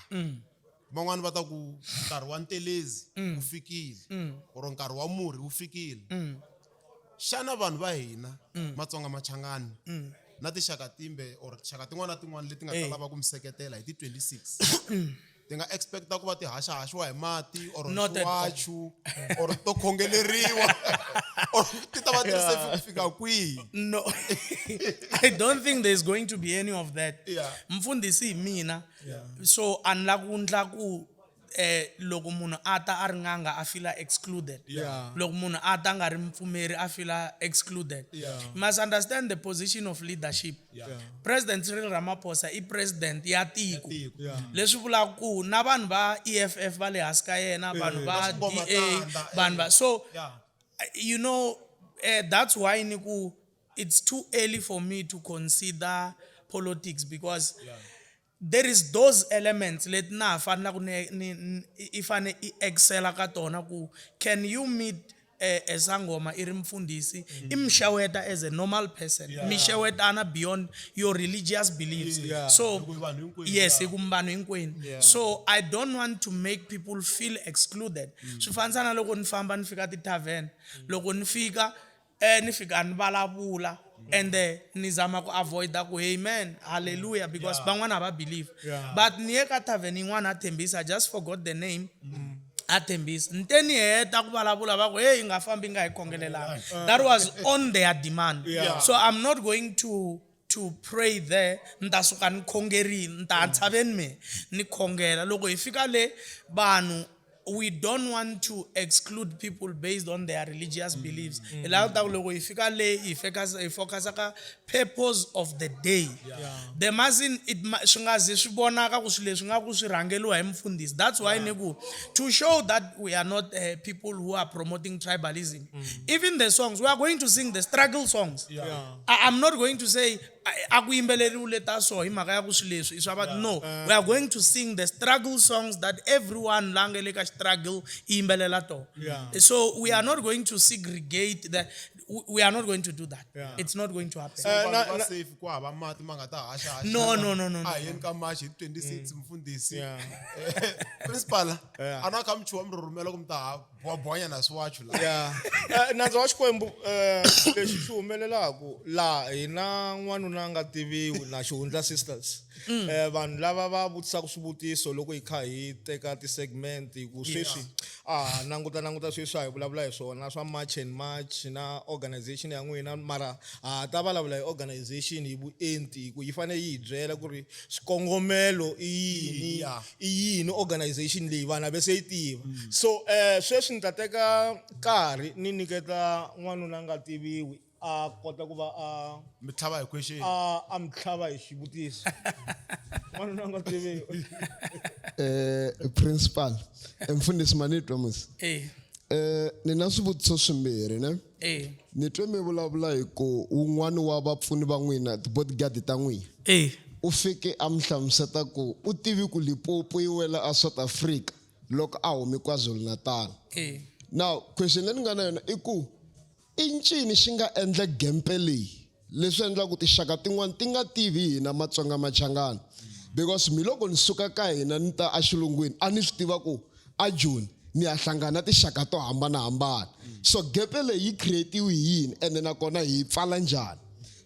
Van'wani va ta ku nkarhi wa ntelezi wu fikile, or nkarhi wa murhi wu fikile. Xana vanhu va hina, Matsonga Machangani, na tinxaka timbe or tinxaka tin'wana na tin'wana leti nga ta lava ku mi seketela hi ti 26, ti nga expecta ku va ti haxahaxiwa hi mati or Not at all. swiwachu or to khongeleriwa or ti ta va ti ri safe ku fika kwihi? No, I don't think there's going to be any of that. Yeah. Mfundisi hi mina. Yeah. So a ni la ku ndla ku loko munhu a ta a ri n'anga a feel excluded. Yeah. Loko munhu a ta a nga ri mupfumeri a feel excluded. Yeah. You must understand the position of leadership. Yeah. Yeah. President Cyril Ramaphosa i president ya tiko. Ya tiko. Yeah. Leswi vulaka ku na vanhu va EFF va le hansi ka yena, vanhu va Va swingoma DA, tanda, vanhu va, so, Yeah. that's why ni ku it's too early for me to consider politics because Yeah. there is those elements leti na ha fanelaka ni, ni, ni, i fane i excela ka tona ku can you meet a sangoma i ri mfundhisi i mi xeweta as a normal person mi xewetana beyond your religious beliefs. So Hi ku vanhu hinkwenu, yes, hi ku vanhu hinkwenu. So I don't want to make people feel excluded. Swi fanisa na loko ni famba ni fika ti-tavern, loko ni fika ni fika ni vulavula ende ni zama ku avoida ku hey man, hallelujah, because van'wana a va believe. But ni ye ka tavern yin'wana a Tembisa, I just forgot the name, a Tembisa, ni te ni heta ku vulavula va ku hey, hi nga fambi nga hi khongelelanga. That was on their demand. So I'm not going to pray there, ni ta suka ni khongerini, ni ta ntshaveni me ni khongela. Loko hi fika le vanhu, we don't want to exclude people based on their religious beliefs. Hi lava ta ku loko hi fika le hi focus ka purpose of the day. There mustn't it swi nga zi swi vonaka ku swilo leswi nga ku swi rhangeliwa hi mfundhisi. That's why ni ku to show that we are not people who are promoting tribalism. Even the songs we are going to sing, the struggle songs. I'm not going to say a ku yimbeleriwi leta so hi mhaka ya ku swilo leswi i swa va. No, we are going to sing the struggle songs that everyone la nga le ka struggle i yimbelela tona. So we are not going to segregate the we are not going to do that. It's not going to happen. Vanhu va safe, ku hava mati ma nga ta haxa haxa. No. A hi yeni ka march hi 26, mfundhisi. Principal, a na kha mi chuha mi rhurhumela ku mi ta ha bonya na swiwachu la. Ya. Nandza wa Xikwembu, lexi xi humelelaku laha hi na n'wanuna a nga tiviwi na Xihundla Sisters. Vanhu lava va vutisaka swivutiso loko hi kha hi teka ti-segment hi ku sweswi a languta languta sweswi a hi vulavula hi swona swa March and March na organization ya n'wina, mara ha ta vulavula hi organization hi vuenti hi ku yi fanele yi hi byela ku ri swikongomelo i yini, i yini organization leyi vanhu a ve se yi tiva. So sweswi ni ta teka nkarhi ni nyiketa n'wanuna a nga tiviwi a kota ku va a mi tlhava hi question, a mi tlhava hi xivutiso. N'wanuna a nga tiviwi. Principal, mfundhisi, manitwa musi? Eh. Ni na swivutiso swimbirhi ne. Ni twe mi vulavula hi ku wun'wani wa vapfuni va n'wina, ti-bodyguard ta n'wina, u fike a mi hlamuseta ku u tivi ku Limpopo yi wela a South Africa loko a humi KwaZulu-Natal. Now question leyi ni nga na yona i ku i ncini xi nga endla gempe leyi leswi endlaku tinxaka tin'wani ti nga tivi hina Matsonga Machangana? Because mi loko ni suka ka hina ni ta exilungwini, a ni swi tiva ku a Joni ni ya hlangana na tinxaka to hambanahambana. So gepe leyi yi creatiwe hi yini, ene nakona hi yi pfala njhani?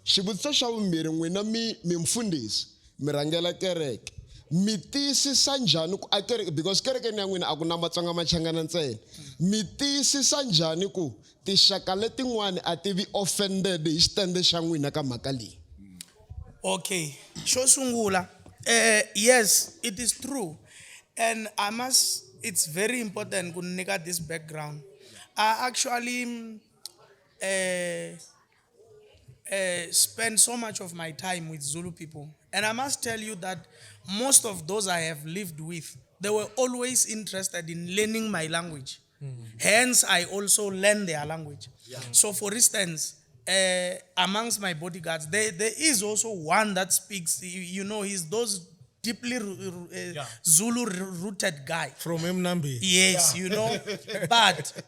Xivutiso xa vumbirhi, n'wina mi mfundhisi, mi rhangela kereke, mi tiyisisa njhani ku a kereke, because kerekeni ya n'wina a ku na Matsonga Machangana ntsena, mi tiyisisa njhani ku tinxaka letin'wani a ti vi offended hi xitende xa n'wina ka mhaka leyi? Okay, xo sungula, yes, it is true. And I must, it's very important ku nyika this background. I actually spend so much of my time with Zulu people. And I must tell you that most of those I have lived with, they were always interested in learning my language. Hence, I also learn their language. So for instance, amongst my bodyguards, there is also one that speaks, he's those deeply Zulu rooted guy. From Mnambi. Yes, but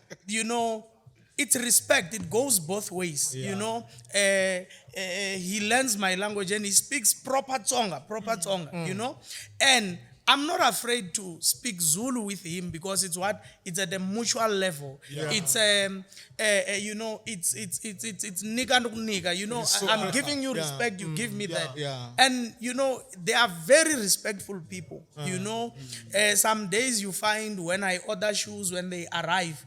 it's respect. It goes both ways, you know. He learns my language and he speaks proper Tsonga, proper Tsonga, you know. And I'm not afraid to speak Zulu with him because it's what? It's at a mutual level. It's it's nigga no nigga, you know. It's so I'm giving you respect, you give me that. And they are very respectful people, you know. Some days you find when I order shoes, when they arrive,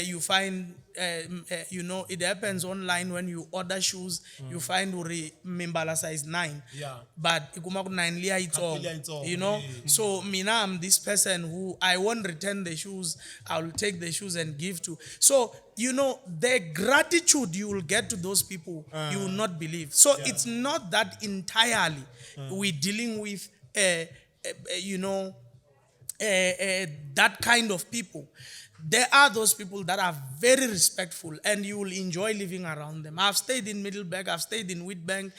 you find, it happens online when you order shoes, you find uri mimbala size 9. But ikuma ku 9 liya itsongo, Liya itsongo, you know? So mina, I'm this person who I won't return the shoes. I will take the shoes and give to. So, the gratitude you will get to those people, you will not believe. So it's not that entirely we're dealing with that kind of people. There are those people that are very respectful and you will enjoy living around them. I've stayed in Middelburg, I've stayed in Witbank.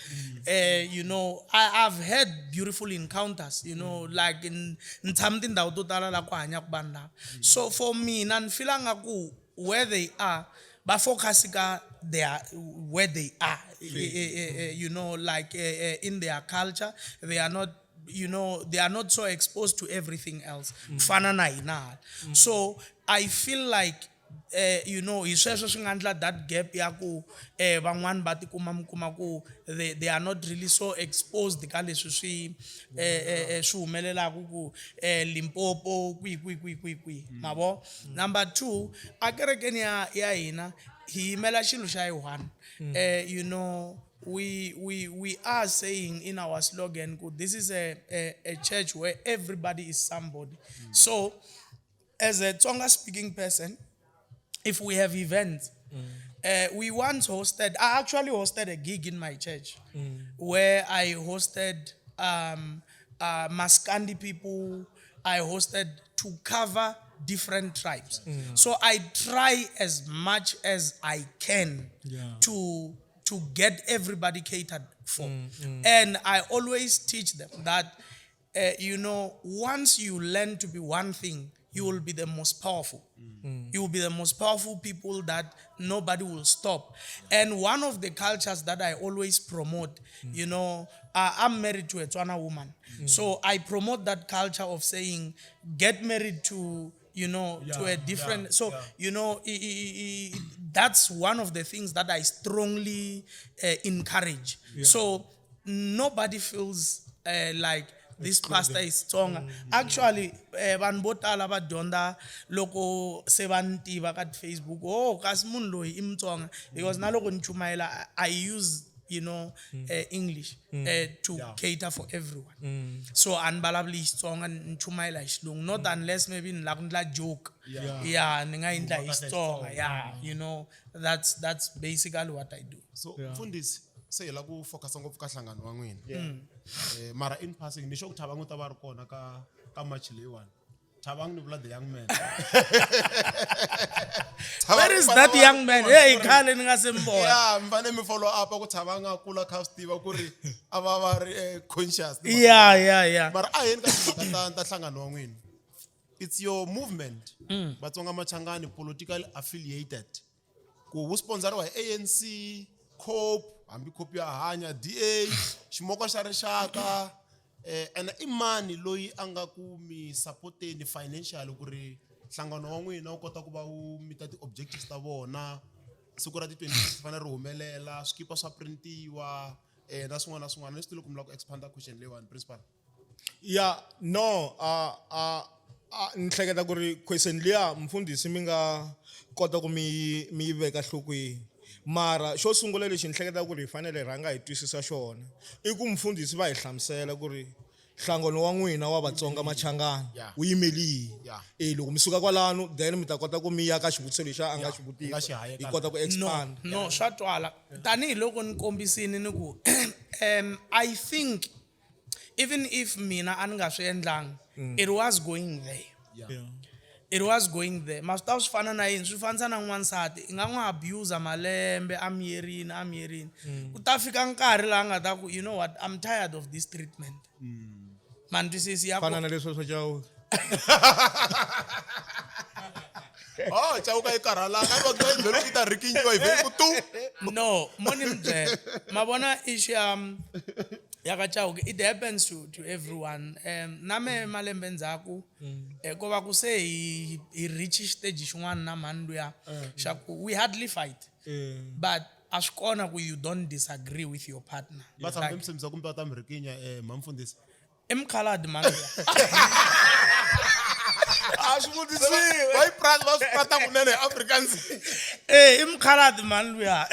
I've had beautiful encounters, like in tshama tindhawu to tala la ku hanyaka vanhu lava. So for me, na ni feel nga ku where they are va focus ka their where they are you know like in their culture they are not you know they are not so exposed to everything else ku fana na hina so i feel like you know hi sweswo swi nga endla that gap ya ku van'wani va tikuma mi kuma ku they are not really so exposed ka leswi swi swi humelelaku ku Limpopo kwihi kwihi kwihi kwihi kwihi ma vo number 2 a kerekeni ya hina hi yimela xilo xa yi one you know we are saying in our slogan ku this is a church where everybody is somebody. So as a Tsonga speaking person, if we have events, we once hosted, I actually hosted a gig in my church where I hosted Maskandi people. I hosted to cover different tribes. So I try as much as I can to get everybody catered for. And I always teach them that once you learn to be one thing, you will be the most powerful. You will be the most powerful people that nobody will stop. And one of the cultures that I always promote, I'm married to a Tswana woman. So I promote that culture of saying, get married to, you know, to a different, so, you know, that's one of the things that I strongly encourage. So nobody feels like this pastor is Tsonga. Actually, vanhu vo tala va dyondza loko se va ni tiva ka Facebook, oh, kasi munhu loyi i Mutsonga. Because na loko ni chumayela, I use, you know, English, to cater for everyone. So a ni vulavuli Xitsonga, ni chumayela hi Xilungu. Not unless maybe ni lava ku endla joke. Yeah, ni nga endla hi Xitsonga. Yeah, you know, that's basically what I do. So, mfundhisi, se hi lava ku focus ngopfu ka nhlangano wa n'wina. Mara in passing, ni sure ku Thabang u ta va ri kona ka march leyiwani. Thabang ni vula the young man. Where is that young man? Hey, khale ni nga se mi vona. Yeah, mi fanele mi follow up ku Thabang a kula kha swi tiva ku ri a va va ri conscious. Yeah, yeah, yeah. Mara a yeni ka timhaka ta nhlangano wa n'wina. It's your movement. Vatsonga Machangani politically affiliated. Ku wu sponsoriwa hi ANC, COPE, hambi COPE ya hanya, DA, ximoko xa rixaka, and i mani loyi a nga ku mi supporteni financially ku ri nhlangano wa n'wina wu kota ku va wu meet ti-objectives ta vona, siku ra ti-26 fanele ri humelela, swikipa swa printiwa, na swin'wana na swin'wana. Ni swi tivile ku mi lava ku expanda question leyiwani, principal. Yeah, no, ni hleketa ku ri question liya mfundhisi mi nga kota ku mi yi veka nhlokweni. Mara xo sungula lexi ni hleketa ku ri hi fanele hi rhanga hi twisisa xona i ku mfundhisi va hi hlamusela ku ri nhlangano wa n'wina wa Vatsonga Machangani wu yimeli yini. Loko mi suka kwalano then mi ta kota ku mi ya ka xivutiso lexi a nga xi vutisa. Nga xi hayeka Hi kota ku No, expand. no, swa twala. Tanihiloko ni kombisini ni ku, I think even if mina a ni nga swi endlangi, it was going there. It was going there. Ma swi ta swi fana na yini? Swi fanisa na n'wansati. I nga n'wi abuse malembe, a miyerini, a miyerini. Ku ta fika nkarhi laha nga ta ku, you know what, I'm tired of this treatment. Ma ni twisisi ya ku Fana na leswi swa Chauke. Oh, Chauke yi karhalanga. A va ku yi vhele ku ta rikinyiwa, yi vhele ku tu. No, mo ni mi byela. Ma vona issue ya ka Chauke, it happens to everyone. Na me malembe ndzhaku, ko va ku se hi reach stage xin'wana na mhani luya, xa ku we hardly fight. But a swi kona ku you don't disagree with your partner. Va tshama Like, mi tshembisa kumbe va ta mi rikinya, mhani mfundhisi? I mukhalabye mhani luya. A swi vutisiwe. Va yi va swi prata kunene hi Afrikaans. I mukhalabye mhani luya.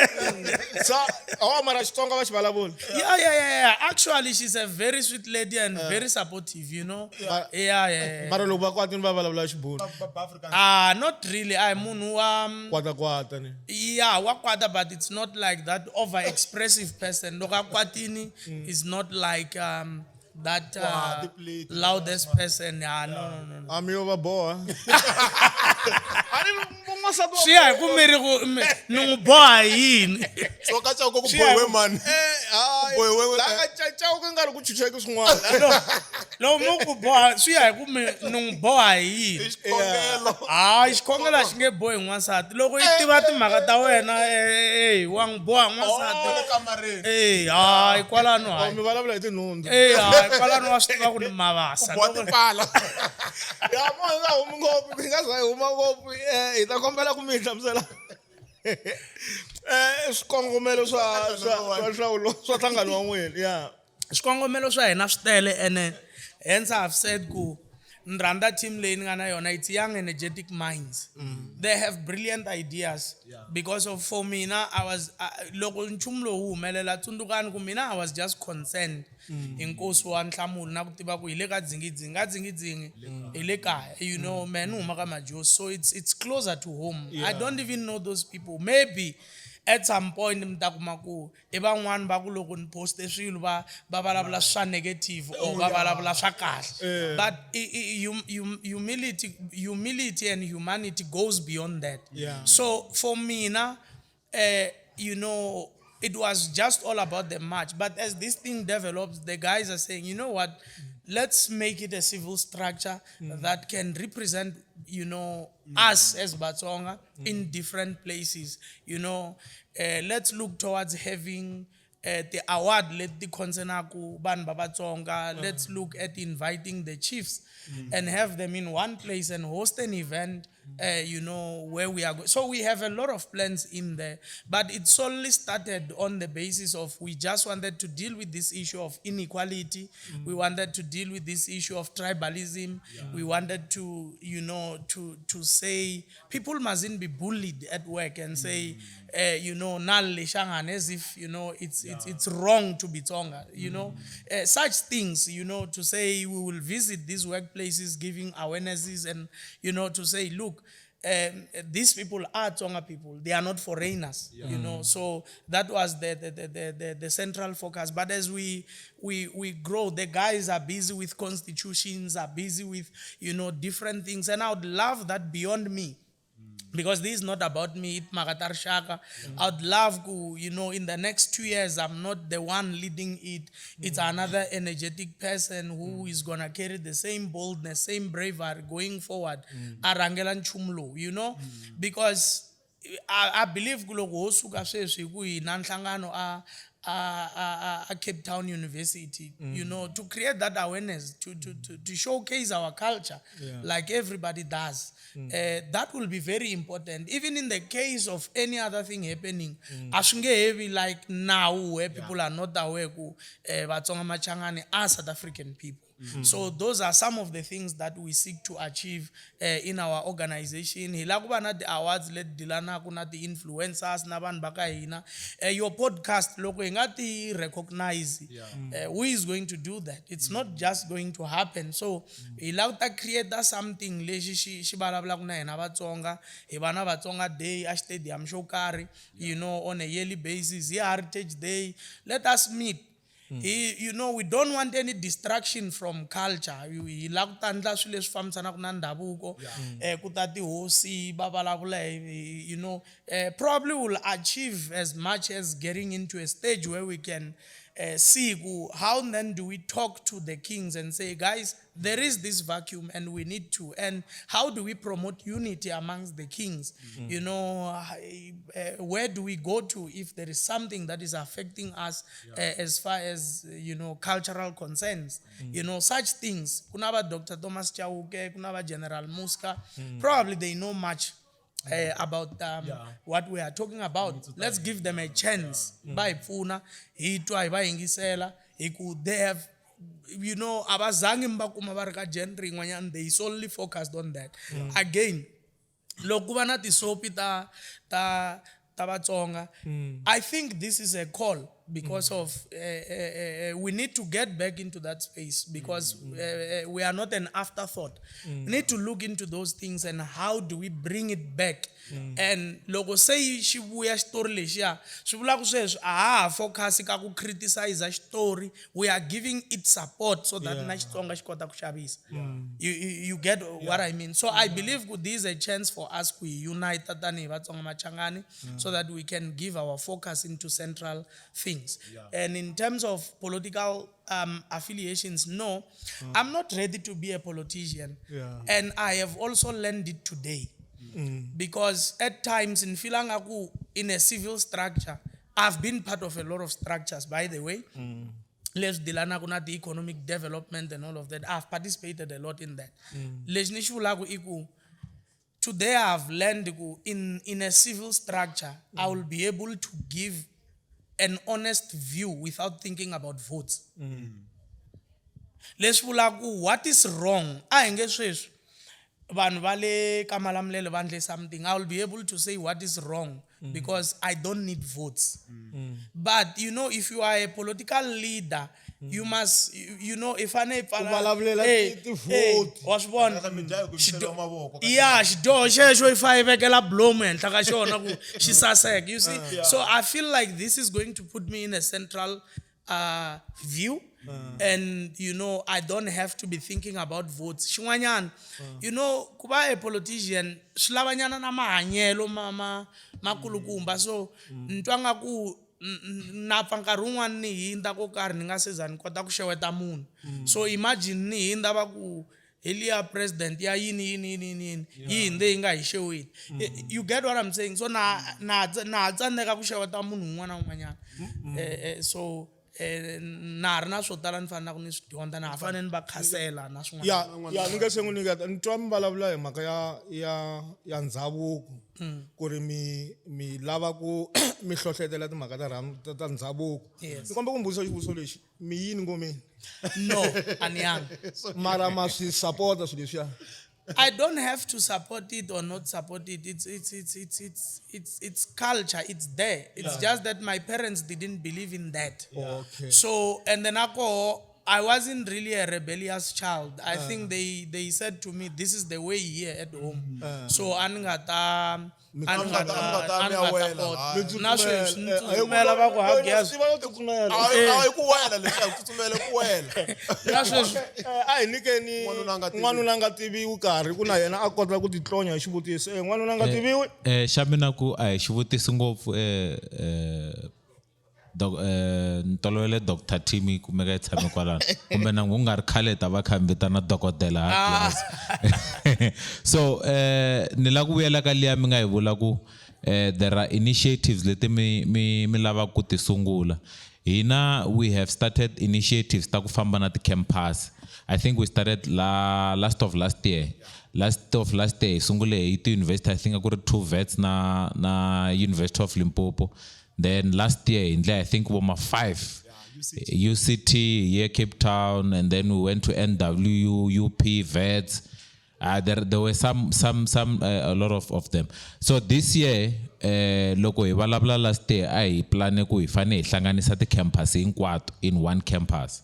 Sa, oh, mara Xitsonga va xi vulavula. Yeah, yeah, yeah, yeah. Actually, she's a very sweet lady and very supportive, you know. Yeah, yeah, yeah. Mara loko va kwatini va vulavula Xibunu. Va Afrikaans. Not really. I munhu wa, Kwata kwata ni. Yeah, wa kwata, but it's not like that over-expressive person. Loko a kwatini is not like that Wa ti-plate. loudest person. Yeah, no, no, no, no. A mi yo va boha. A ni n'wansati wa Swi ya hi ku mi ri ku ni n'wi boha hi yini? So ka Chauke ku Swi ya hi bohiwe ku- mani? Eh, hayi. Bohiwe- La ka Chauke nga ri ku chucheki swin'wana. No, loko mo ku boha swi ya hi ku mi ni n'wi boha hi yini? I xikhongelo. Hayi, xikhongelo a xi nge bohi n'wansati. Loko i tiva timhaka ta wena, eh, wa n'wi boha n'wansati. Le kamareni. Eh, hayi, kwalano Oh, hayi. mi vulavula hi tinhundzu. Eh, hayi, kwalano wa swi tiva ku ni mavasa. Boha tipala. Ya mo hi nga humi ngopfu, hi nga za hi huma ngopfu. Eh, hi ta kombela ku mi hi hlamusela. Eh, swikongomelo swa swa swa nhlawulo swa nhlangano wa n'wina. Yeah. Swikongomelo swa hina swi tele ene hence I've said ku ni rhandza team leyi ni nga na yona, it's young energetic minds. They have brilliant ideas. Because of for mina I was loko nchumu lowu wu humelela tsundzukani ku mina I was just concerned hi nkosi wa nhlamulo na ku tiva ku hi le ka dzingidzingi, ka dzingidzingi hi le kaya, you know, man ni huma ka Majosi, so it's closer to home. I don't even know those people. Maybe at some point mi ta kuma ku i van'wani va ku loko ni poste swilo va vulavula swa negative or va vulavula swa kahle, but humility and humanity goes beyond that. So for mina, you know, it was just all about the march. But as this thing develops, the guys are saying, you know what, let's make it a civil structure that can represent, you know, us as Batsonga in different places. You know, let's look towards having the award let the concernaku vanhu va Vatsonga. Let's look at inviting the chiefs and have them in one place and host an event, you know, where we are going. So we have a lot of plans in there, but it solely started on the basis of we just wanted to deal with this issue of inequality. We wanted to deal with this issue of tribalism. We wanted to, you know, to say people mustn't be bullied at work and say, you know, nal Shangan, as if, you know, it's wrong to be Tsonga, you know, such things, you know, to say we will visit these workplaces, giving awarenesses and, you know, to say, look, these people are Tsonga people. They are not foreigners, you know. So that was the central focus. But as we grow, the guys are busy with constitutions, are busy with, you know, different things. And I would love that beyond me. Because this is not about me, it Magatar Shaka. I'd love to, you know, in the next 2 years, I'm not the one leading it. It's another energetic person who is going to carry the same boldness, same bravery going forward. Arangela nchumu lowu, you know, because I believe ku loko ho suka sweswi hi ku hi na nhlangano a Cape Town University, you know, to create that awareness, to showcase our culture like everybody does. That will be very important. Even in the case of any other thing happening, a swi nge he vi like now where people are not aware ku Vatsonga Machangani are South African people. So those are some of the things that we seek to achieve in our organization. Hi la ku va na ti-awards leti dealanaku na ti-influencers na vanhu va ka hina. Your podcast, loko hi nga ti recognize, who is going to do that? It's not just going to happen. So hi la ku ta create something lexi xi vulavulaka na hina Vatsonga. Hi va na Vatsonga Day a stadium xo karhi, you know, on a yearly basis. Hi Heritage Day, let us meet. You know, we don't want any distraction from culture. Hi la ku ta endla swilo leswi fambisanaka na ndhavuko. Ku ta tihosi va vulavula hi, you know, probably will achieve as much as getting into a stage where we can see ku, how then do we talk to the kings and say, guys, there is this vacuum and we need to. And how do we promote unity amongst the kings? You know, where do we go to if there is something that is affecting us as far as, you know, cultural concerns? You know, such things. Kunaba Dr. Thomas Chauke, kunaba General Muska, probably they know much about what we are talking about. Let's give them a chance. Va hi pfuna, hi twa, hi va yingisela, hi ku they have, you know, a va zangi mi va kuma va ri ka genre yin'wanyana, they solely focused on that. Again, loko ku va na tisopi ta Vatsonga, I think this is a call. because of we need to get back into that space because we are not an afterthought. We need to look into those things and how do we bring it back. And loko se yi xi vuya xitori lexiya, swi vula ku sweswi a ha ha focus ka ku criticize xitori, we are giving it support so that na Xitsonga xi kota ku xavisa. You get what I mean? So I believe ku this is a chance for us ku hi unite tanihi Vatsonga Machangani so that we can give our focus into central things. And in terms of political affiliations, no, I'm not ready to be a politician. And I have also learned it today. Because at times in Filangaku, in a civil structure, I've been part of a lot of structures, by the way. Leswi dealanaka na the economic development and all of that. I've participated a lot in that. Lexi ni xi vulaka i ku today I've learned ku in a civil structure, I will be able to give an honest view without thinking about votes. Leswi vulaka ku what is wrong, a hi nge sweswi vanhu va le ka Malamulele va ndle something, I will be able to say what is wrong because I don't need votes. But you know, if you are a political leader, you must you know i fane i pfala U vulavulela Eh, ti-vote. eh, wa swi vona? Ka mi dlaya ku misela mavoko ka Ya, xidyoho xexo i fa i vekela blomu henhla ka xona ku xi saseka, you see? So I feel like this is going to put me in a central view and I don't have to be thinking about votes. Xin'wanyana, ku va a politician swi lavanyana na mahanyelo ma makulukumba, so ni twa nga ku na pfa nkarhi wun'wani ni hindza ko karhi ni nga se za ni kota ku xeweta munhu. So imagine ni hindza va ku hi liya president ya yini yini yini yini yini yi hindze yi nga hi xeweti. You get what I'm saying? So na ha tsandzeka ku xeweta munhu un'wana na un'wanyana. So na ha ri na swo tala ni fanelaka ni swi dyondza, na ha fanele ni va khasela na swin'wana. Ya, ni nge se n'wi nyiketa. Ni twa mi vulavula hi mhaka ya ndhavuko, ku ri mi lava ku mi hlohletela timhaka ta ndhavuko. Ni komba ku mi vutisa xivutiso lexi: mi yini ngomeni? No, a ni yangi. Mara ma swi sapota swilo leswiya? I don't have to support it or not support it. It's culture. It's there. It's just that my parents didn't believe in that. So and then I wasn't really a rebellious child. I think they said to me, "This is the way here at home." So a ni nga A ni ta nga ta mi ya wela, kota. hayi. Na sweswi ni tsutsumela va ku hagiyazi. Tiva yo tsutsumela. A hi ku wela leswi, a hi tsutsumele ku wela. Na sweswi. A hi nyikeni N'wanuna a nga tiviwi. N'wanuna a nga tiviwi karhi ku na yena a kota ku titlonya hi xivutiso. N'wanuna a nga tiviwi. Xa mina ku a hi xivutiso ngopfu, doc, ntolovelo Dr Tim yi kumeka yi tshame kwalano kumbe na ku nga ri khale ta va kha mi vitana dokodela Hagias. So ni la ku vuyela ka liya mi nga yi vula ku there are initiatives leti mi lavaka ku ti sungula. Hina we have started initiatives ta ku famba na ti-campus. I think we started la, last of last year. Last of last year hi sungule hi ti-university, I think a ku ri two vets na University of Limpopo. Then last year hi ndle I think voma five UCT here, Cape Town, and then we went to NWU, UP, Vets. There were some, a lot of them. So this year, loko hi vulavula last year, a hi plane ku hi fane hi hlanganisa ti-campus hinkwato in one campus.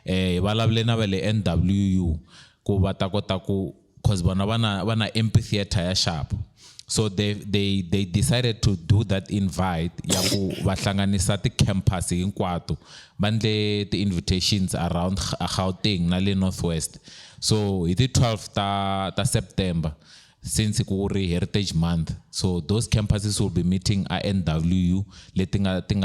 Hi vulavule na va le NWU ku va ta kota ku, cause vona va na amphitheater ya sharp. So they decided to do that invite ya ku va hlanganisa ti-campus hinkwato, va ndle ti-invitations around Gauteng na le Northwest. So hi ti-12 ta September, since ku ri Heritage Month, so those campuses will be meeting a NWU leti nga ti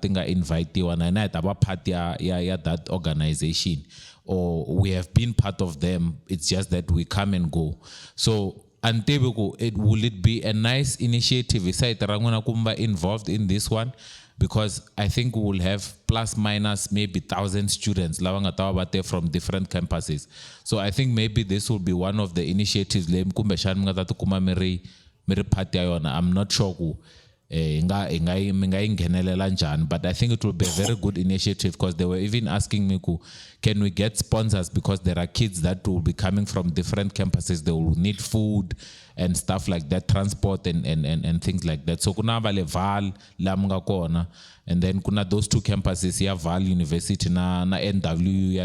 nga invitiwa, na hina hi ta va part ya that organization, or we have been part of them. It's just that we come and go. So a ni tivi ku it will it be a nice initiative hi sayiti ra n'wina ku mi va involved in this one, because I think we will have plus minus maybe 1,000 students lava nga ta va va te from different campuses. So I think maybe this will be one of the initiatives leyi kumbexana mi nga ta tikuma mi ri part ya yona. I'm not sure ku hi nga mi nga yi nghenelela njhani, but I think it will be a very good initiative, because they were even asking me ku can we get sponsors, because there are kids that will be coming from different campuses, they will need food. and stuff like that, transport and things like that. So kuna va le Vaal la mi nga kona, and then kuna those two campuses ya Vaal University na NWU ya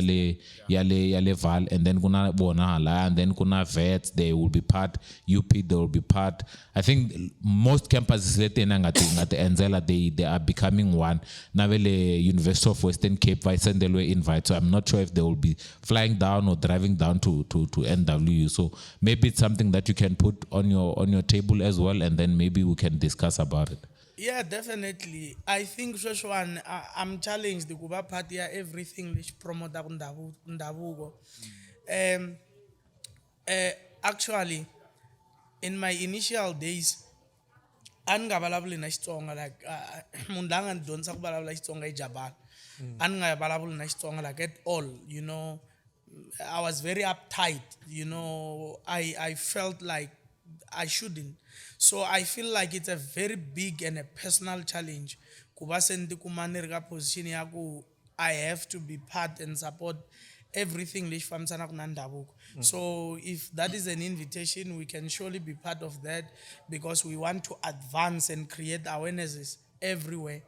le Vaal, and then kuna bona hala, and then kuna Wits, they will be part, UP they will be part. I think most campuses leti na nga ti endzela, they are becoming one. Na ve le University of Western Cape va sendeliwe invite, so I'm not sure if they will be flying down or driving down to NWU. So maybe it's something that you can put on your table as well, and then maybe we can discuss about it. Yeah, definitely. I think sweswiwani I'm challenged ku va part ya everything lexi promotaka ndhavuko. Actually, in my initial days, a ni nga vulavuli na Xitsonga, like munhu la nga ni dyondzisa ku vulavula Xitsonga i Jabala. A ni nga vulavuli na Xitsonga like at all. I was very uptight. I felt like I shouldn't. So I feel like it's a very big and a personal challenge ku va se ni tikuma ni ri ka position ya ku I have to be part and support everything lexi fambisanaka na ndhavuko. So if that is an invitation, we can surely be part of that because we want to advance and create awarenesses everywhere.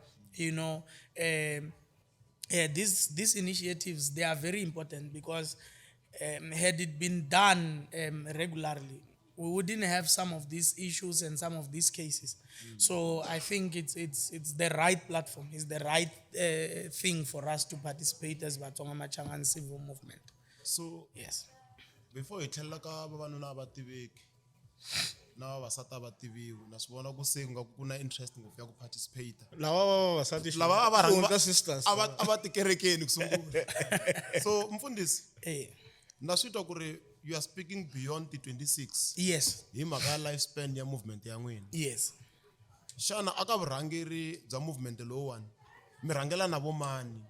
Yeah, these initiatives, they are very important because had it been done regularly, we wouldn't have some of these issues and some of these cases. So I think it's the right platform, it's the right thing for us to participate as Vatsonga Machangani Civil Movement. So Yes. before hi tlhelela ka vavanuna a va tiveki na vavasati a va tiviwi, na swi vona ku se nga ku na interest ngopfu ya ku participate. Lava va vavasati Lava a va rhanga Xihundla sisters. A va tikerekeni ku sungula. So mfundhisi, na swi twa ku ri you are speaking beyond the 26 hi mhaka ya life span ya movement ya n'wina. Yes. Xana aka vurhangeri bya movement lowuwani mi rhangela na vomani?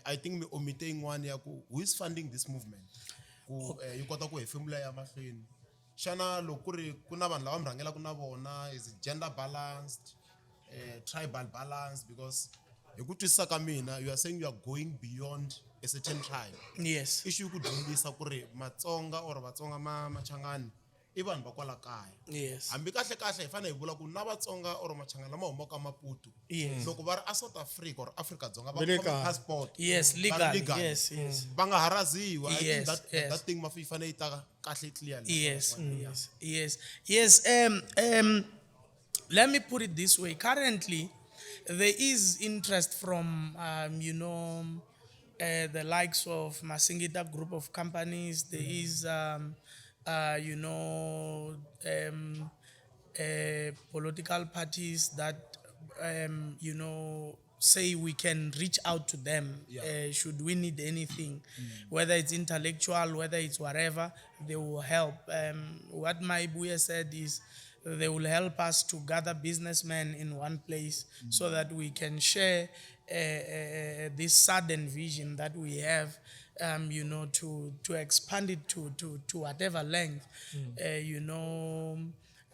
I think mi omite yin'wani ya ku who is funding this movement ku yi kota ku hefemula ya mahlweni. Xana loko ku ri ku na vanhu lava mi rhangelaka na vona, is it gender balanced, tribal balanced? Because hi ku twisisa ka mina, you are saying you are going beyond a certain tribe. Yes. Issue ku dyondzisa ku ri Matsonga or Vatsonga ma Machangani i vanhu va kwala kaya. Hambi kahle kahle hi fanele hi vula ku na Vatsonga or Machangani lama humaka Maputo, loko va ri a South Africa or Afrika Dzonga, va Va le khome kaya. passport. Yes, Va ri legal. legal. Yes. Va nga haraziwa. I think that thing yi fanele yi ta kahle clearly. Yes. Let me put it this way. Currently, there is interest from the likes of Masingita Group of companies. There is political parties that say we can reach out to them should we need anything, whether it's intellectual, whether it's whatever, they will help. What my Buya said is they will help us to gather businessmen in one place so that we can share this sudden vision that we have, to expand it to whatever length.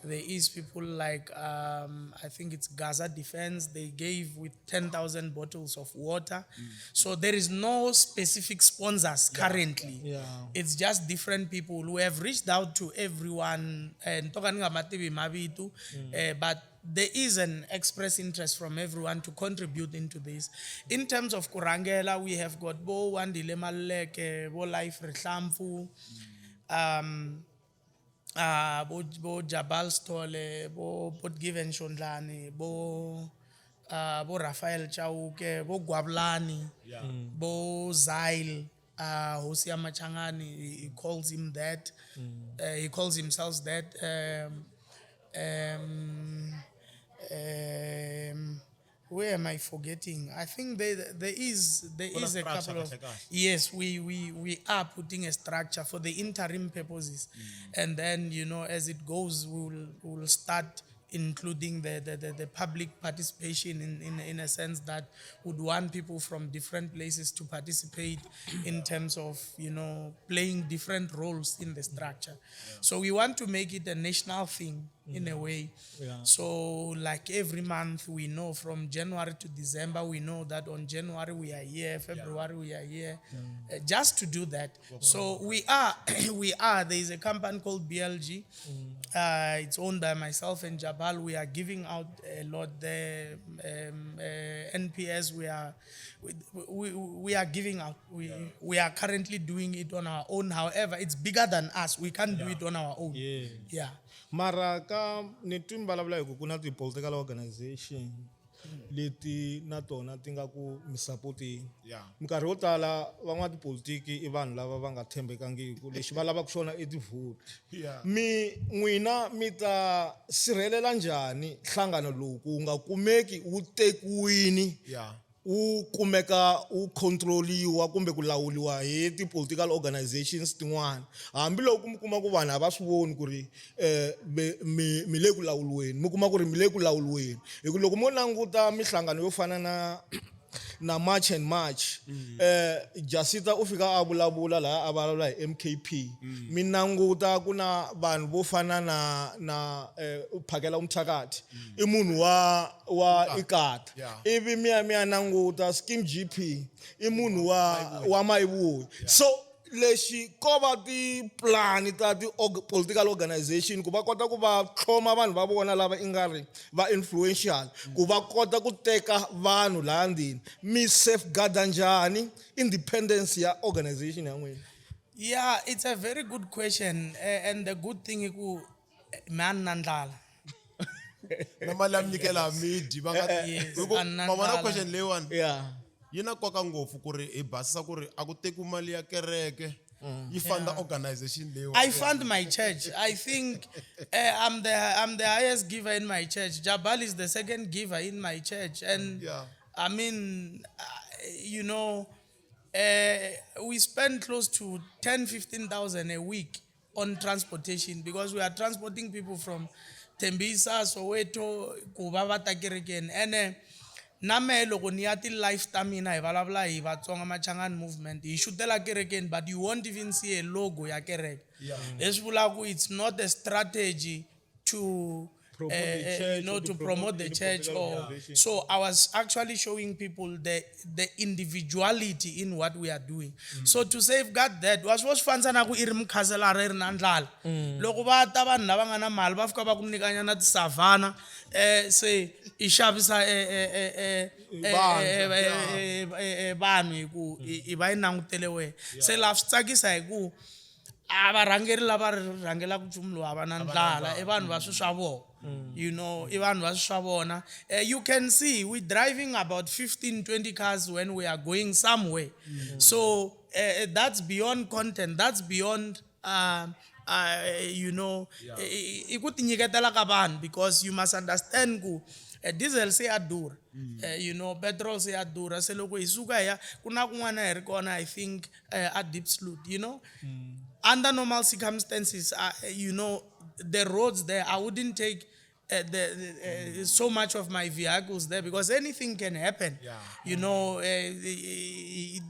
There is people like, I think it's Gaza Defense, they gave with 10,000 bottles of water. So there is no specific sponsors currently. It's just different people who have reached out to everyone. And toka ni nga mativi mavito, but there is an express interest from everyone to contribute into this. In terms of kurangela, we have got Bo Wandile Maluleke, Bo Life Rihlamfu, bo Jabal Stole, bo Given Shondlani, bo Rafael Chauke, bo Gwabulani, bo Zail, Hosia Machangani, he calls him that. He calls himself that. Where am I forgetting? I think there Kuna is a structure couple of kahle kahle. Yes, we are putting a structure for the interim purposes, and then as it goes, we will start including the public participation in a sense that would want people from different places to participate in terms of playing different roles in the structure. So we want to make it a national thing. in a way. So like every month we know from January to December, we know that on January we are here, February we are here, just to do that. So we are, there is a company called BLG. It's owned by myself and Jabal. We are giving out a lot there. NPS, we are giving out. We are currently doing it on our own. However, it's bigger than us. We can't do it on our own. Yeah. Mara ka ni twi mi vulavula hi ku ku na ti-political organization leti na tona ti nga ku mi sapoteni. Minkarhi yo tala van'watipolitiki i vanhu lava va nga tshembekangiki, lexi va lavaka xona i tivhoti. Mi n'wina mi ta sirhelela njhani nhlangano lowu ku wu nga kumeki wu tekiwini, wu kumeka wu control-iwa kumbe ku lawuriwa hi ti-political organizations tin'wana, hambiloko mi kuma ku vanhu a va swi voni ku ri mi le ku lawuriweni, mi kuma ku ri mi le ku lawuriweni? Hi ku loko mo languta mihlangano yo fana na March and March, Jasita u fika a vulavula laha, a vulavula hi MKP. Mi languta ku na vanhu vo fana na Phakela Umthakathi, i munhu wa Ikata. Ivi mi ya languta Scheme GP, i munhu wa Mayivuyi. So lexi ko va ti-plan ta ti political organization ku va kota ku va tlhoma vanhu va vona lava i nga ri va influential, ku va kota ku teka vanhu laha ndzeni, mi safeguarda njhani independence ya organization ya n'wina? Yeah, it's a very good question. And the good thing i ku man na ndlala. Na mali ya mi nyikela midi va nga Yes, hi ku a na ma vona ndlala. Question leyiwani yi na nkoka ngopfu ku ri hi basisa ku ri a ku tekiwi mali ya kereke yi funda organization leyiwani. I fund my church. I think I'm the highest giver in my church. Jabal is the second giver in my church, and I mean, we spend close to 10, 15,000 a week on transportation because we are transporting people from Tembisa, Soweto, ku va va ta kerekeni. And na mehe loko ni ya ti-life ta mina, hi vulavula hi Vatsonga Machangani movement, hi xutela kerekeni, but you won't even see a logo ya kereke. Leswi vulaka ku it's not a strategy to promote the church or to to promote promote the any church political or organization. So I was actually showing people the individuality in what we are doing. So to safeguard that, was swi fanisa na ku i ri mukhanselara i ri na ndlala. Loko va ta vanhu lava nga na mali, va fika va ku nyikanyana tisavhana, se i xavisa Vanhu, vanhu hi ku i va yi langutele wena. Se laha swi tsakisa hi ku a varhangeri lava rhangelaka nchumu lowu a va na ndlala, i vanhu va swi swa vona. I vanhu va swi swa vona. You can see we driving about 15 20 cars when we are going somewhere. So that's beyond content, that's beyond i ku tinyiketela ka vanhu, because you must understand ku diesel se ya durha, petrol se ya durha. Se loko hi suka hi ya ku na kun'wana hi ri kona, I think a Diepsloot, under normal circumstances, the roads there, I wouldn't take so much of my vehicles there because anything can happen.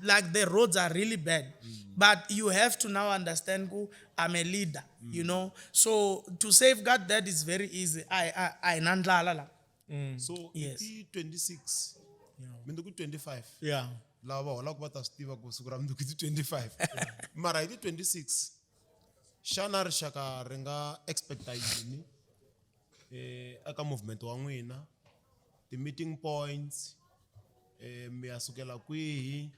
Like the roads are really bad. But you have to now understand ku I'm a leader, you know. So to safeguard that is very easy. I nandlala la. So Yes. i ti 26, mundzuku 25, lava va holaka va ta swi tiva ku siku ra mundzuku i ti 25, mara hi ti 26 xana rixaka ri nga expecta yini eka movement wa n'wina, ti-meeting points, mi ya sukela kwihi,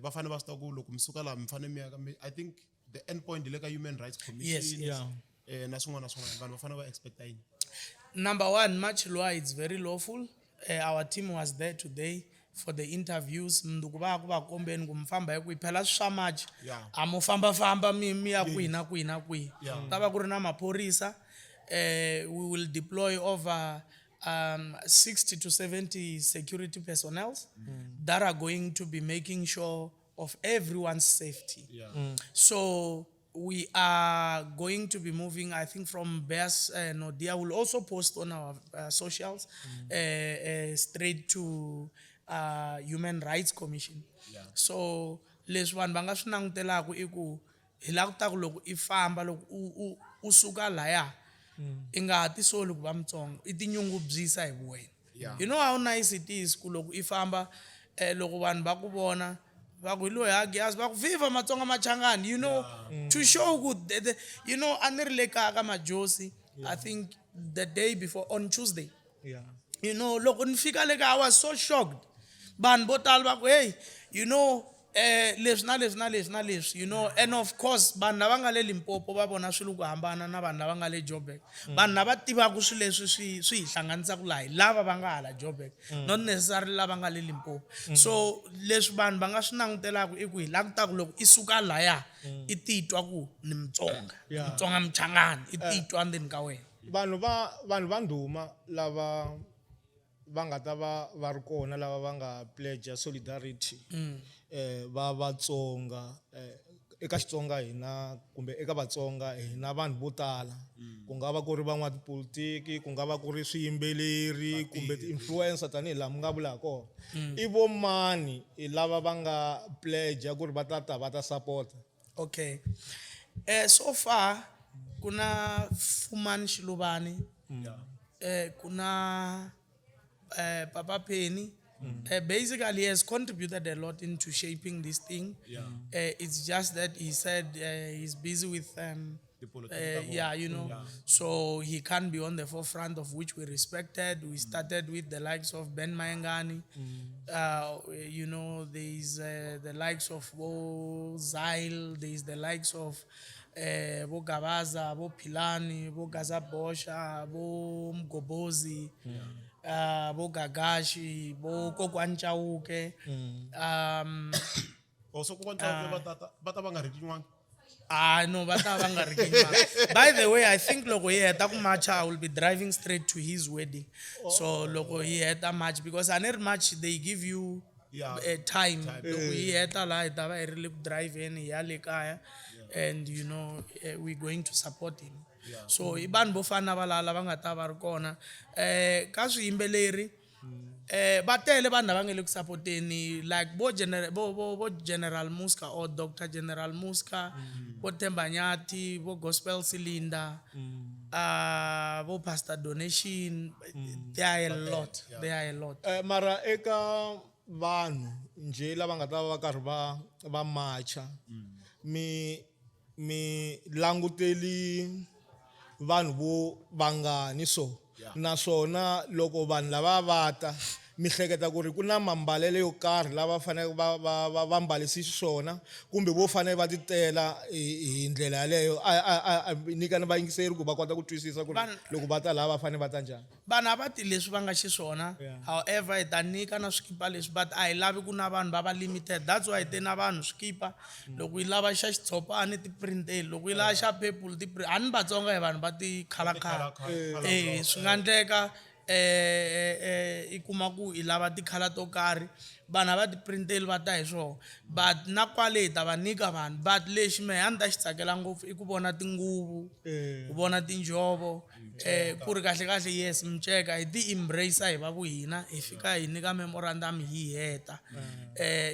va fanele va swi tiva ku loko mi suka laha mi fanele mi ya ka I think the end point hi le ka Human Rights Commission, na swin'wana na swin'wana, vanhu va fanele va expecta yini? Number one, March Lwa, it's very lawful. Our team was there today for the interviews. Mnduku va ku va kombeni ku mi famba hi kwihi, phela swi swa march. A mo fambafamba mi ya kwihi na kwihi na kwihi. Ta va ku ri na maphorisa. We will deploy over 60 to 70 security personnel that are going to be making sure of everyone's safety. So we are going to be moving, I think, from Beyers Naudé. Will also post on our socials, straight to Human Rights Commission. So leswi vanhu va nga swi langutelaku i ku hi lava ku ta ku loko i famba, loko u suka laya. I nga ha tisoli ku va Mutsonga, i tinyungubyisa hi vuwena. You know how nice it is ku loko i famba loko vanhu va ku vona va ku hi loyi Hagias, va ku viva Matsonga Machangani, you know, to show ku you know, a ni ri le kaya ka Majosi, I think the day before on Tuesday. You know, loko ni fika le kaya, I was so shocked. Vanhu vo tala va ku, hey, you know, leswi na leswi na leswi na leswi, you know, and of course vanhu lava nga le Limpopo va vona swilo ku hambana na vanhu lava nga le Joburg. Vanhu lava tivaka swilo leswi swi hi hlanganisaka laha hi lava va nga hala Joburg, not necessarily lava nga le Limpopo. So leswi vanhu va nga swi langutelaka i ku hi languta ku loko i suka laya i titwa ku ni Mutsonga, Mutsonga Mchangani, i titwa ndzeni ka wena. Vanhu va ndhuma lava va nga ta va va ri kona lava va nga pledge solidarity va Vatsonga eka Xitsonga hina kumbe eka Vatsonga hina vanhu vo tala, ku nga va ku ri van'watipolitiki, ku nga va ku ri swiyimbeleri kumbe ti-influencer tanihi laha mi nga vula ha kona, i vo mani lava va nga pledge ku ri va ta ta va ta support? Okay, so far ku na Fumani Xiluvani, ku na Papa Penny. Basically, he has contributed a lot into shaping this thing. It's just that he said he's busy with yeah, you know, so he can't be on the forefront, of which we respected. We started with the likes of Ben Mayengani. You know, there's the likes of Bo Zyle, there's the likes of Bo Gabaza, Bo Pilani, Bo Gaza Bosha, Bo Mgobozi, Bo Gagashi, Bo Kokwan Chauke. Also, Kokwan Chauke va ta va nga ri tin'wana? Ah, no, va ta va nga ri tin'wana. By the way, I think loko hi heta ku marcha, I will be driving straight to his wedding. So loko hi heta march, because a ni ri march, they give you a time. Loko hi heta laha, hi ta va hi ri le ku driveni hi ya le kaya, and you know, we're going to support him. So i vanhu vo fana na valala lava nga ta va ri kona. Ka swiyimbeleri, va tele vanhu lava nga le ku supporteni, like bo General Muska or Dr. General Muska, bo Themba Nyathi, bo Gospel Cylinder, bo Pastor Donation. They are a lot. They are a lot. Mara eka vanhu nje lava nga ta va karhi va marcha, mi languteli vanhu vo vangani so? Naswona loko vanhu lava va ta, mi hleketa ku ri ku na mambalelo yo karhi lava faneleke va mbalisi xiswona, kumbe vo fanele va titela hi ndlela yaleyo? A nyika ni vayingiseri ku va kota ku twisisa ku ri loko va ta laha va fanele va ta njhani. Vanhu a va ti leswi va nga xiswona. However, hi ta nyika na swikipa leswi, but a hi lavi ku na vanhu va va limited. That's why hi te na vanhu swikipa. Loko yi lava xa xitshopani ti printeli, loko yi lava xa purple ti print. A ni Vatsonga hi vanhu va ti-colour-colour. Swi nga endleka i kuma ku i lava ti-colour to karhi, vanhu a va ti printeli va ta hi swona. But na kwale hi ta va nyika vanhu. But lexi mehe a ni ta xi tsakela ngopfu i ku vona tinguvu, ku vona tinjhovo, ku ri kahle kahle yes miceka hi ti embrace hi va vuhina, hi fika hi nyika memorandum hi heta.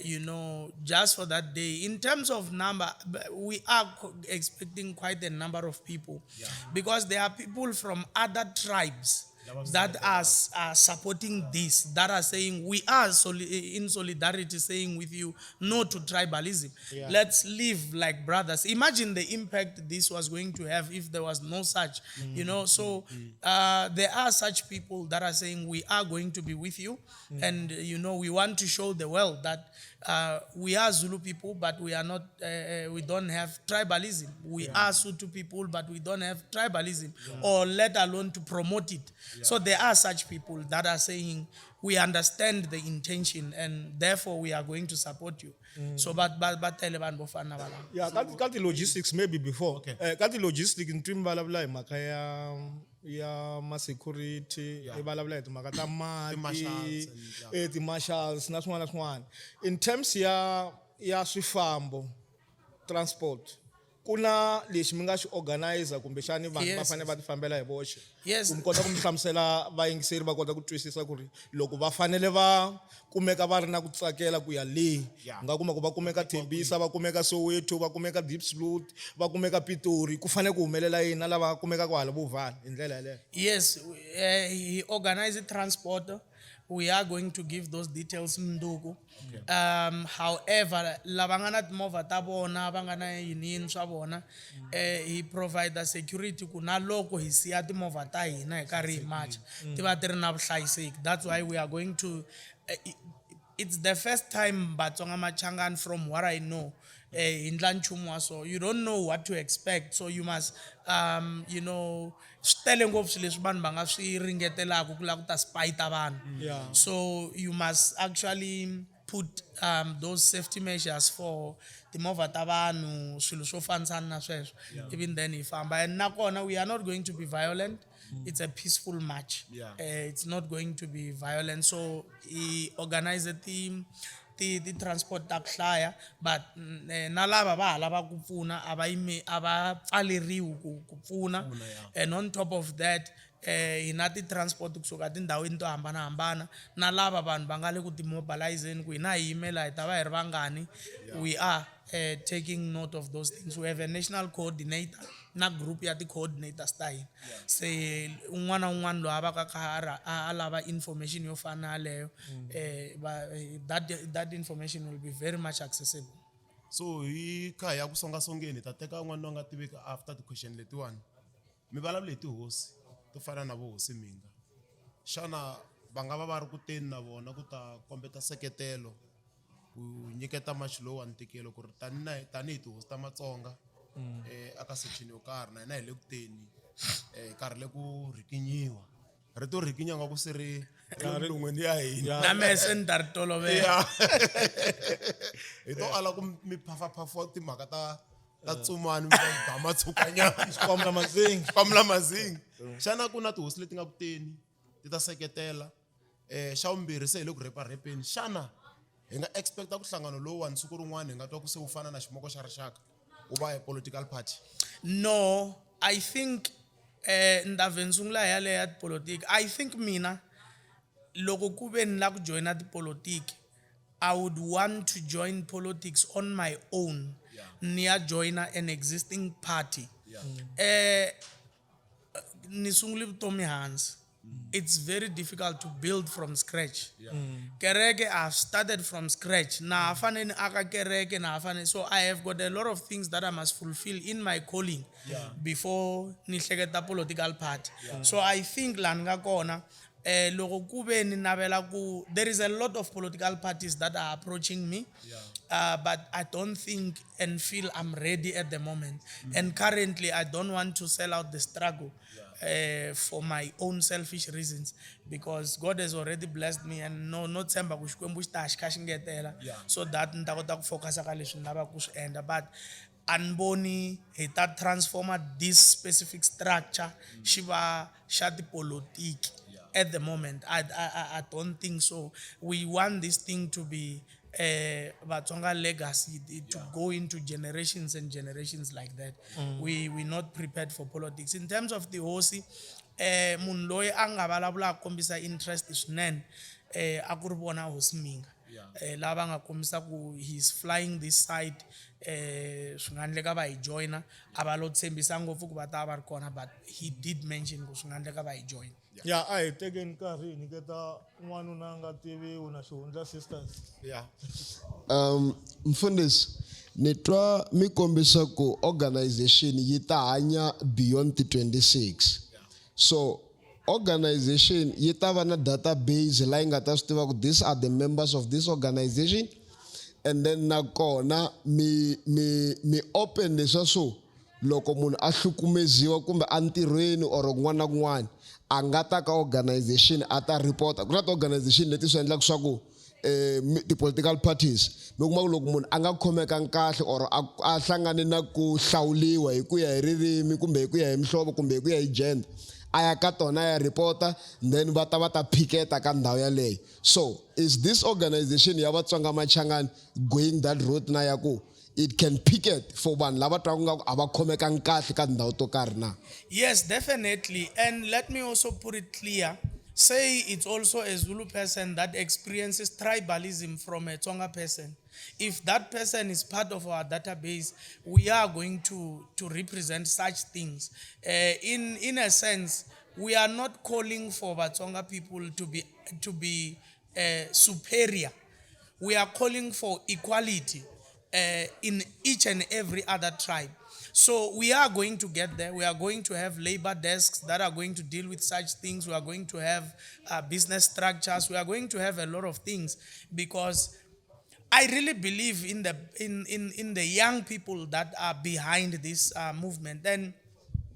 You know, just for that day. In terms of number, we are expecting quite a number of people, because there are people from other tribes that are supporting this, that are saying we are in solidarity, saying with you no to tribalism. Let's live like brothers. Imagine the impact this was going to have if there was no such, you know. So there are such people that are saying we are going to be with you, and you know, we want to show the world that we are Zulu people, but we are not. We don't have tribalism. We are Sotho people, but we don't have tribalism, or let alone to promote it. So there are such people that are saying we understand the intention and therefore we are going to support you. So but tell vanhu vo fana na valava. Yeah, ka ti logistics maybe before. Ka ti logistics ni twi mi vulavula hi mhaka ya ma security, i vulavula hi timhaka ta mati, Ti-marshals and, yeah. ti-marshals na swin'wana na swin'wana. In terms ya swifambo, transport, Ku na lexi mi nga xi organizer kumbexani vanhu va fanele va ti fambela hi voxe? Yes. Ku mi kota ku mi hlamusela vayingiseri va kota ku twisisa ku ri loko va fanele va kumeka va ri na ku tsakela ku ya le, u nga kuma ku va kumeka Tembisa, va kumeka Soweto, va kumeka Diepsloot, va kumeka Pitori, ku fanele ku humelela yini na lava kumekaka hala vo Vaal hi ndlela yaleyo? Yes, hi organize transport. We are going to give those details mundzuku. However, lava nga na timovha ta vona va nga na yini yini swa vona, hi provide security ku na loko hi siya timovha ta hina hi karhi hi marcha ti va ti ri na vuhlayiseki. That's why we are going to it's the first time Vatsonga Machangani, from what I know, hi ndla nchumu wa so. You don't know what to expect, so you must, swi tele ngopfu swilo leswi vanhu va nga swi ringetelaka ku lava ku ta spite vanhu. So you must actually put those safety measures for timovha ta vanhu, swilo swo fanisana na sweswo. Even then hi famba. And nakona we are not going to be violent. It's a peaceful march. It's not going to be violent. So hi organize ti transport ta ku hlaya, but na lava va ha lava ku pfuna a va yimi, a va pfaleriwi ku pfuna. And on top of that, hi na ti-transport kusuka tindhawini to hambanahambana, na lava vanhu va nga le ku timobilizeni ku hina hi yimela hi ta va hi ri vangani. We are taking note of those things. We have a national coordinator na group ya ti-coordinators ta hina. Se un'wana na un'wana loyi a va ka kha a lava information yo fana na yaleyo, that information will be very much accessible. So hi kha hi ya ku songasongeni, hi ta teka un'wana loyi a nga tiveki after ti-question letiwani. Mi vulavula hi tihosi to fana na vo Hosi Mhinga, xana va nga va va ri ku teni na vona ku ta kombeta seketelo ku nyiketa march lowu wa ntikelo ku ri tanihi tihosi ta Matsonga, aka section yo karhi na hina hi le ku teni, karhi le ku rhikinyiwa? Rito rhikinya nga ku se ri milon'weni ya hina. Na mehe se ni ta ri tolovela. Hi to ala ku mi phafaphafa timhaka ta tsumani, mi ba matshukanyana. Xikwamula mazingi. Xikwamula mazingi. Xana ku na tihosi leti nga ku teni ti ta seketela? Xa vumbirhi, se hi le ku reparepeni, xana hi nga expecta ku hlangano lowuwani siku rin'wana hi nga twa ku se wu fana na ximoko xa rixaka, wu va a political party? No, I think ni ta vhe ni sungula hi yaleyo ya tipolotiki. I think mina loko ku ve ni lava ku joyina tipolotiki, I would want to join politics on my own. Ni ya joina an existing party. Ni sungule vutomi hansi. It's very difficult to build from scratch. Kereke, I've started from scratch. Na fanele ni aka kereke, na fanele. So I have got a lot of things that I must fulfill in my calling before ni hleketa political party. So I think la ni nga kona, loko ku ve ni navela ku, there is a lot of political parties that are approaching me. But I don't think and feel I'm ready at the moment. And currently, I don't want to sell out the struggle for my own selfish reasons, because God has already blessed me and no tshemba ku Xikwembu xi ta xi kha xi ngetela, so that ni ta kota ku focus ka leswi ni lavaka ku swi endla. But a ni voni hi ta transforma this specific structure xi va xa tipolotiki at the moment. I don't think so. We want this thing to be Vatsonga legacy, to go into generations and generations like that. We're not prepared for politics. In terms of the hosi, munhu loyi a nga vulavula a kombisa interest swinene, a ku ri vona Hosi Mhinga. Lava nga kombisa ku he's flying this side, swi nga endleka va hi joina. A va lo tshembisa ngopfu ku va ta va ri kona, but he did mention ku swi nga endleka va hi joina. Ya, a hi tekeni nkarhi hi nyiketa n'wanuna a nga tiviwi na xihundla sisters. Mfundhisi, ni twa mi kombisa ku organization yi ta hanya beyond ti 26. So organization yi ta va na database la yi nga ta swi tiva ku these are the members of this organization, and then nakona mi open leswa so loko munhu a hlukumeziwa kumbe entirhweni or kun'wana na kun'wana a nga ta ka organization a ta report. Ku na ti-organization leti swi endlaka swa ku ti-political parties, mi kuma ku loko munhu a nga khomekangi kahle or a hlangane na ku hlawuliwa hi ku ya hi ririmi kumbe hi ku ya hi mihlovo kumbe hi ku ya hi gender, a ya ka tona ya reporta, then va ta va ta phiketa ka ndhawu yaleyo. So is this organization ya Vatsonga Machangani going that route na ya ku it can picket for vanhu lava twaka nga ku a va khomekangi kahle ka tindhawu to karhi na? Yes, definitely. And let me also put it clear. Say it's also a Zulu person that experiences tribalism from a Tsonga person. If that person is part of our database, we are going to represent such things. In a sense, we are not calling for Vatsonga people to be superior. We are calling for equality in each and every other tribe. So we are going to get there. We are going to have labor desks that are going to deal with such things. We are going to have business structures. We are going to have a lot of things because I really believe in the young people that are behind this movement. And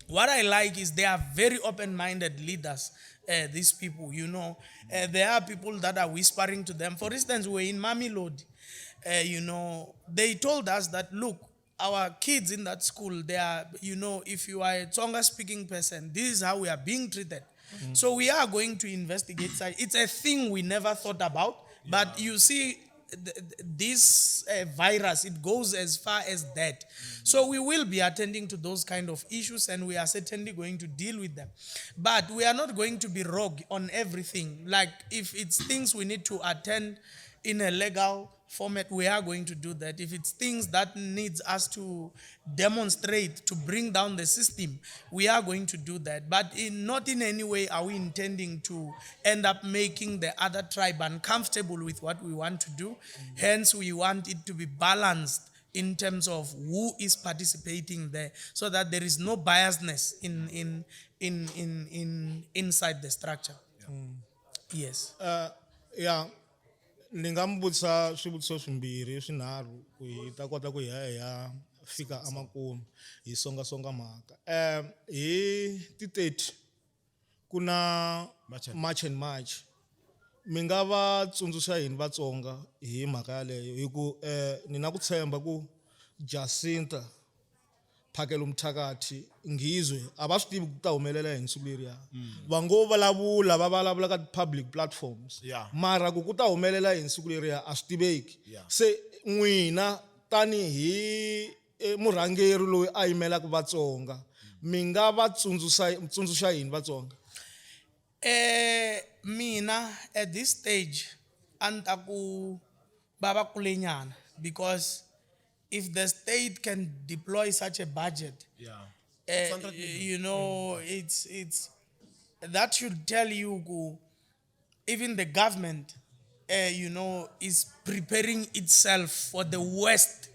what I like is they are very open-minded leaders. These people, there are people that are whispering to them. For instance, we're in Mamelodi. They told us that, look, our kids in that school, they are, if you are a Tsonga speaking person, this is how we are being treated. So we are going to investigate. It's a thing we never thought about, but you see, this virus, it goes as far as that. So we will be attending to those kind of issues, and we are certainly going to deal with them. But we are not going to be rogue on everything. Like if it's things we need to attend in a legal format, we are going to do that. If it's things that needs us to demonstrate to bring down the system, we are going to do that. But not in any way are we intending to end up making the other tribe uncomfortable with what we want to do. Hence, we want it to be balanced in terms of who is participating there, so that there is no biasness inside the structure. Yes. Ya, ni nga mi vutisa swivutiso swimbirhi swinharhu ku hi ta kota ku hi ya hi ya fika emakumu hi songasonga mhaka. Hi ti 30 ku na March and March and March. Mi nga va tsundzuxa yini Vatsonga hi mhaka yaleyo? Hi ku ni na ku tshemba ku Jacinta, Phakelo Mthakathi, Ngizwe a va swi tivi ku ta humelela yini siku leriya. Va ngo vulavula, va vulavula ka public platforms, mara ku ta humelela yini siku leriya a swi tiveki. Se n'wina tanihi murhangeri loyi a yimelaka Vatsonga, mi nga va tsundzuxa yini Vatsonga? Mina at this stage a ni ta ku va va kulenyana, because if the state can deploy such a budget, 600 million. It's that should tell you ku even the government is preparing itself for the worst.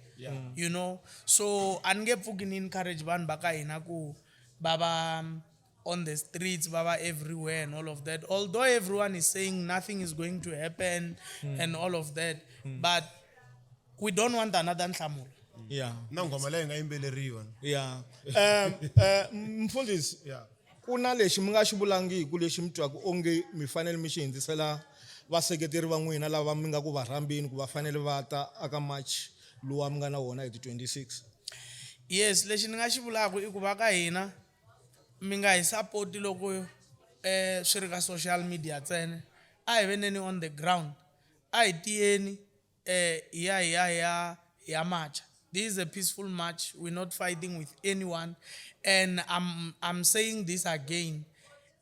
So a ni nge pfuki ni encourage vanhu va ka hina ku va va on the streets, va va everywhere and all of that. Although everyone is saying nothing is going to happen and all of that, but we don't want another Nhlamulo. Na nghoma leyi nga yimbeleriwa. Ya, mfundhisi, ku na lexi mi nga xi vulangiku lexi mi twaku onge mi fanele mi xi hindzisela vaseketeri va n'wina lava mi nga ku va rhambini ku va fanele va ta aka march luwa mi nga na wona hi ti 26? Yes, lexi ni nga xi vulaka i ku va ka hina mi nga hi support loko swi ri ka social media ntsena. A hi veneni on the ground, a hi tiyeni, hi ya hi ya hi ya hi ya marcha. This is a peaceful march. We're not fighting with anyone, and I'm saying this again,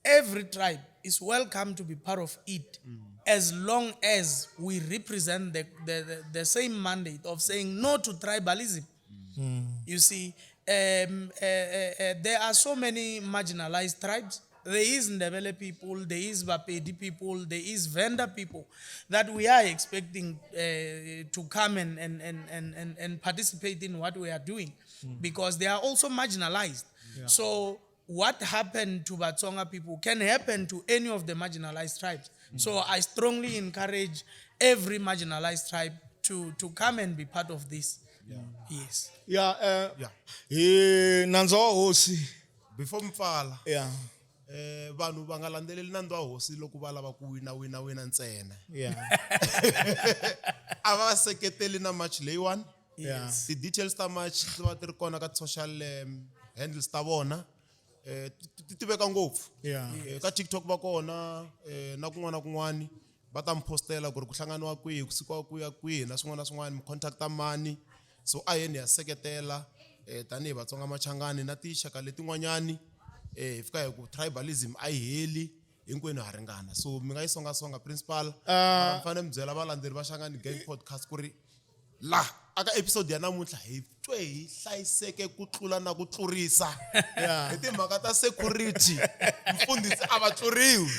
every tribe is welcome to be part of it, as long as we represent the same mandate of saying no to tribalism. You see, there are so many marginalized tribes. There is Ndebele people, there is Bapedi people, there is Venda people that we are expecting to come and participate in what we are doing, because they are also marginalized. So what happened to Batsonga people can happen to any of the marginalized tribes. So I strongly encourage every marginalized tribe to come and be part of this. Yes. Ya, hi nandza wa hosi. Before mi pfala, vanhu va nga landzeleli nandzu wa hosi loko va lava ku wina wina wina ntsena. A va seketeli na march leyiwani. Ti-details ta march ti va ti ri kona ka social handles ta vona. Ti tiveka ngopfu. Ka TikTok va kona, na kun'wana na kun'wani va ta mi postela ku ri ku hlanganiwa kwihi, ku sukiwa ku ya kwihi na swin'wana na swin'wana, mi contacta mani. So a yeni ya seketela eh tanihi Vatsonga Machangani na tinxaka letin'wanyani eh hi fika hi ku tribalism a yi heli hinkwenu ha ringana. So mi nga yi songasonga principal mara mi fanele mi byela valandzeri va Shangani Gang Podcast ku ri la aka episode ya namuntlha hi twe hi hlayiseke ku tlula na ku tlurisa hi timhaka ta security mfundhisi a va tluriwi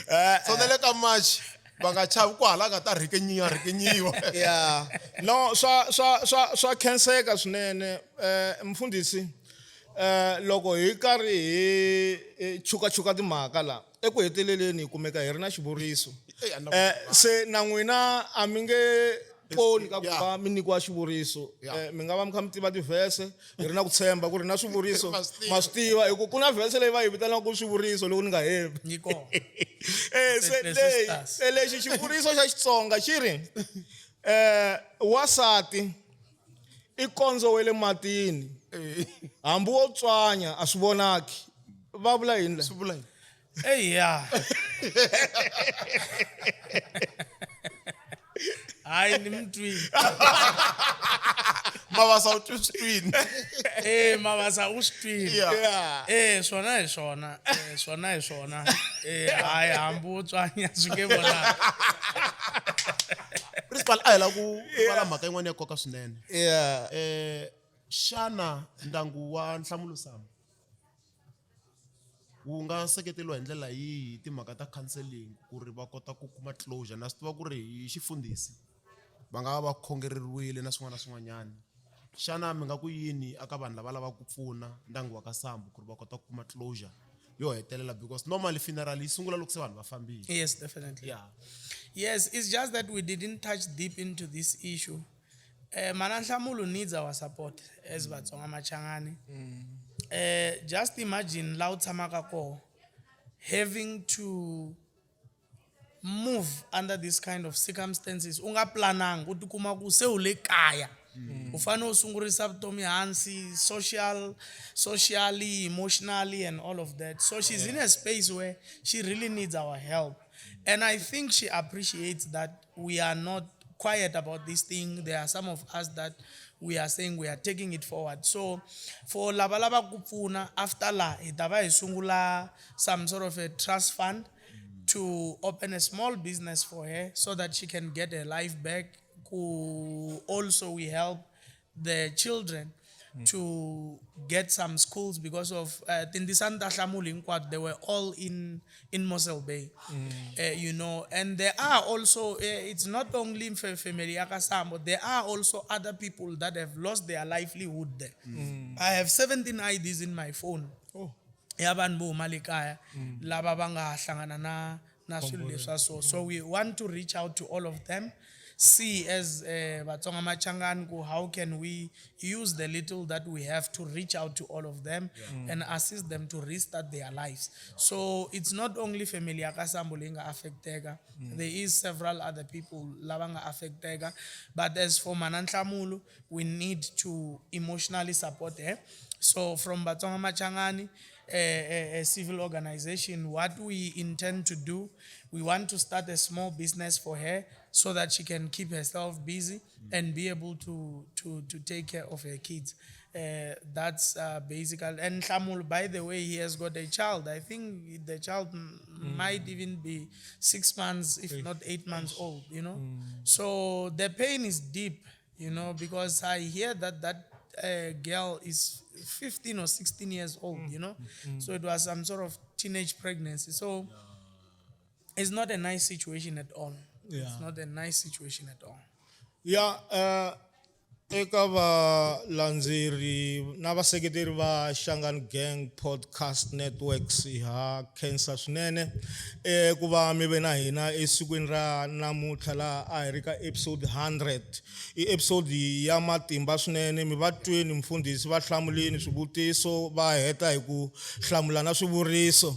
so na le ka march va nga chavi ku hala nga ta rhikenyiwa rhikenyiwa ya no swa swa swa swa khenseka swinene eh mfundhisi eh loko hi karhi hi chuka chuka timhaka la eku heteleleni hi kumeka hi ri na xivuriso eh se na n'wina a mi nge poni ka ku va mi nyikiwa xivuriso eh, mi nga va mi kha mi tiva tivhese hi ri na ku tshemba ku ri na swivuriso ma swi tiva hi ku ku na vhese leyi va yi vitanaka ku swivuriso loko ni nga hembi eh se leyi se lexi xivuriso xa Xitsonga xi ri eh wasati i kondzo wa le matini hambi wo tswanya a swi vonaki va vula yini la swi vula yini Eya. Hayi ni mi twile. Mavasa u twi swi twini Eh Mavasa u swi twile. Yeah. Yeah. Eh swona hi swona. Eh swona hi swona. Eh hayi hambi wo tswanya swi nge vonaki. Principal a hi lava ku vala mhaka yin'wana ya nkoka swinene Yeah. eh xana ndyangu wa Nhlamulo Sambo wu nga seketeriwa hi ndlela yihi hi timhaka ta counseling ku ri va kota ku kuma closure na swi tiva ku ri hi xifundhisi va nga va va khongereriwile na swin'wana na swin'wanyana xana mi nga ku yini aka vanhu lava lavaka ku pfuna ndyangu wa ka Sambo ku ri va kota ku kuma closure yo hetelela because normally funeral yi sungula loko se vanhu va fambile Yes, definitely. yeah Yes, it's just that we didn't touch deep into this issue. Mana Nhlamulo needs our support as Vatsonga Machangani. Just imagine la u tshamaka koho having to move under this kind of circumstances u nga plananga u tikuma ku se u le kaya u fanele u sungurisa vutomi hansi social socially emotionally and all of that so she's in a space where she really needs our help and i think she appreciates that we are not quiet about this thing there are some of us that we are saying we are taking it forward so for lava lava ku pfuna after la hi ta va hi sungula some sort of a trust fund to open a small business for her so that she can get her life back ku also we help the children to get some schools because of tindzisana ta Nhlamulo hinkwato they were all in Mossel Bay and there are also it's not only family ya ka Sambo there are also other people that have lost their livelihood there I have 17 IDs in my phone ya vanhu vo huma le kaya lava va nga hlangana na na swilo leswa so so we want to reach out to all of them see as Vatsonga Machangani ku how can we use the little that we have to reach out to all of them and assist them to restart their lives so it's not only family ya ka Sambo leyi nga affecteka there is several other people lava nga affecteka but as for Mana Nhlamulo we need to emotionally support her so from Vatsonga Machangani a civil organization what we intend to do we want to start a small business for her so that she can keep herself busy and be able to take care of her kids that's basically and Nhlamulo, by the way, he has got a child. I think the child might even be 6 months, if not 8 months old, you know. So the pain is deep, because I hear that that girl is 15 or 16 years old, you know. So it was some sort of teenage pregnancy. So it's not a nice situation at all. It's not a nice situation at all. Yeah, eka valandzeri na vaseketeri va Shangaan Gang Podcast Networks ha khensa swinene ku va mi ve na hina esikwini ra namuntlha laha a hi ri ka episode 100 i episode ya matimba swinene mi va tweni mfundhisi va hlamulini swivutiso va heta hi ku hlamula na swivuriso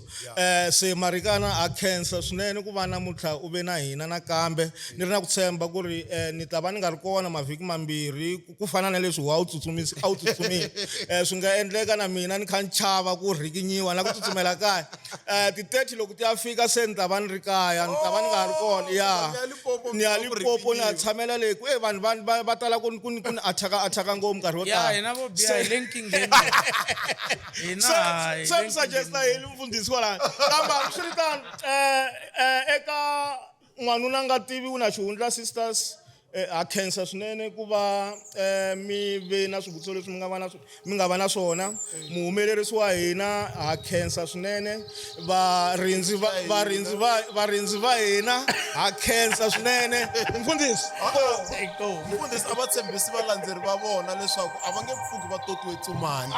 se Marikana a khensa swinene ku va namuntlha u ve na hina nakambe ni ri na ku tshemba ku ri ni ta va ni nga ri kona mavhiki mambirhi ku fana na leswi wa wu tsutsumisi a wu tsutsumile um swi nga endleka na mina ni kha ni chava ku rhikinyiwa na ku tsutsumela kaya um ti-30 loko ti ya fika se ni ta va ni ri kaya ni ta va ni nga ha ri kona ya Ni ni ya ya Limpopo, Limpopo ni ya rhikinyiwa. tshamela le ku e vanhu va va va tala ku ku ku ni attack-a attack-a ngopfu nkarhi wo ya tala hina vo biha hi le nkingheni hina se hi se le mi suggesta nkingheni. yini mfundhisi kwalano kambe hambiswiritano um eka n'wanuna nga tivi u na xihundla sisters ha khensa swinene ku va mi ve na swivutiso leswi mi nga va na mi nga va na swona muhumelerisi wa hina ha khensa swinene varindzi va varindzi va varindzi va hina ha khensa swinene mfundhisi Mfundhisi a va tshembisi valandzeri va vona leswaku a va nge pfuki va totiwe tsumani.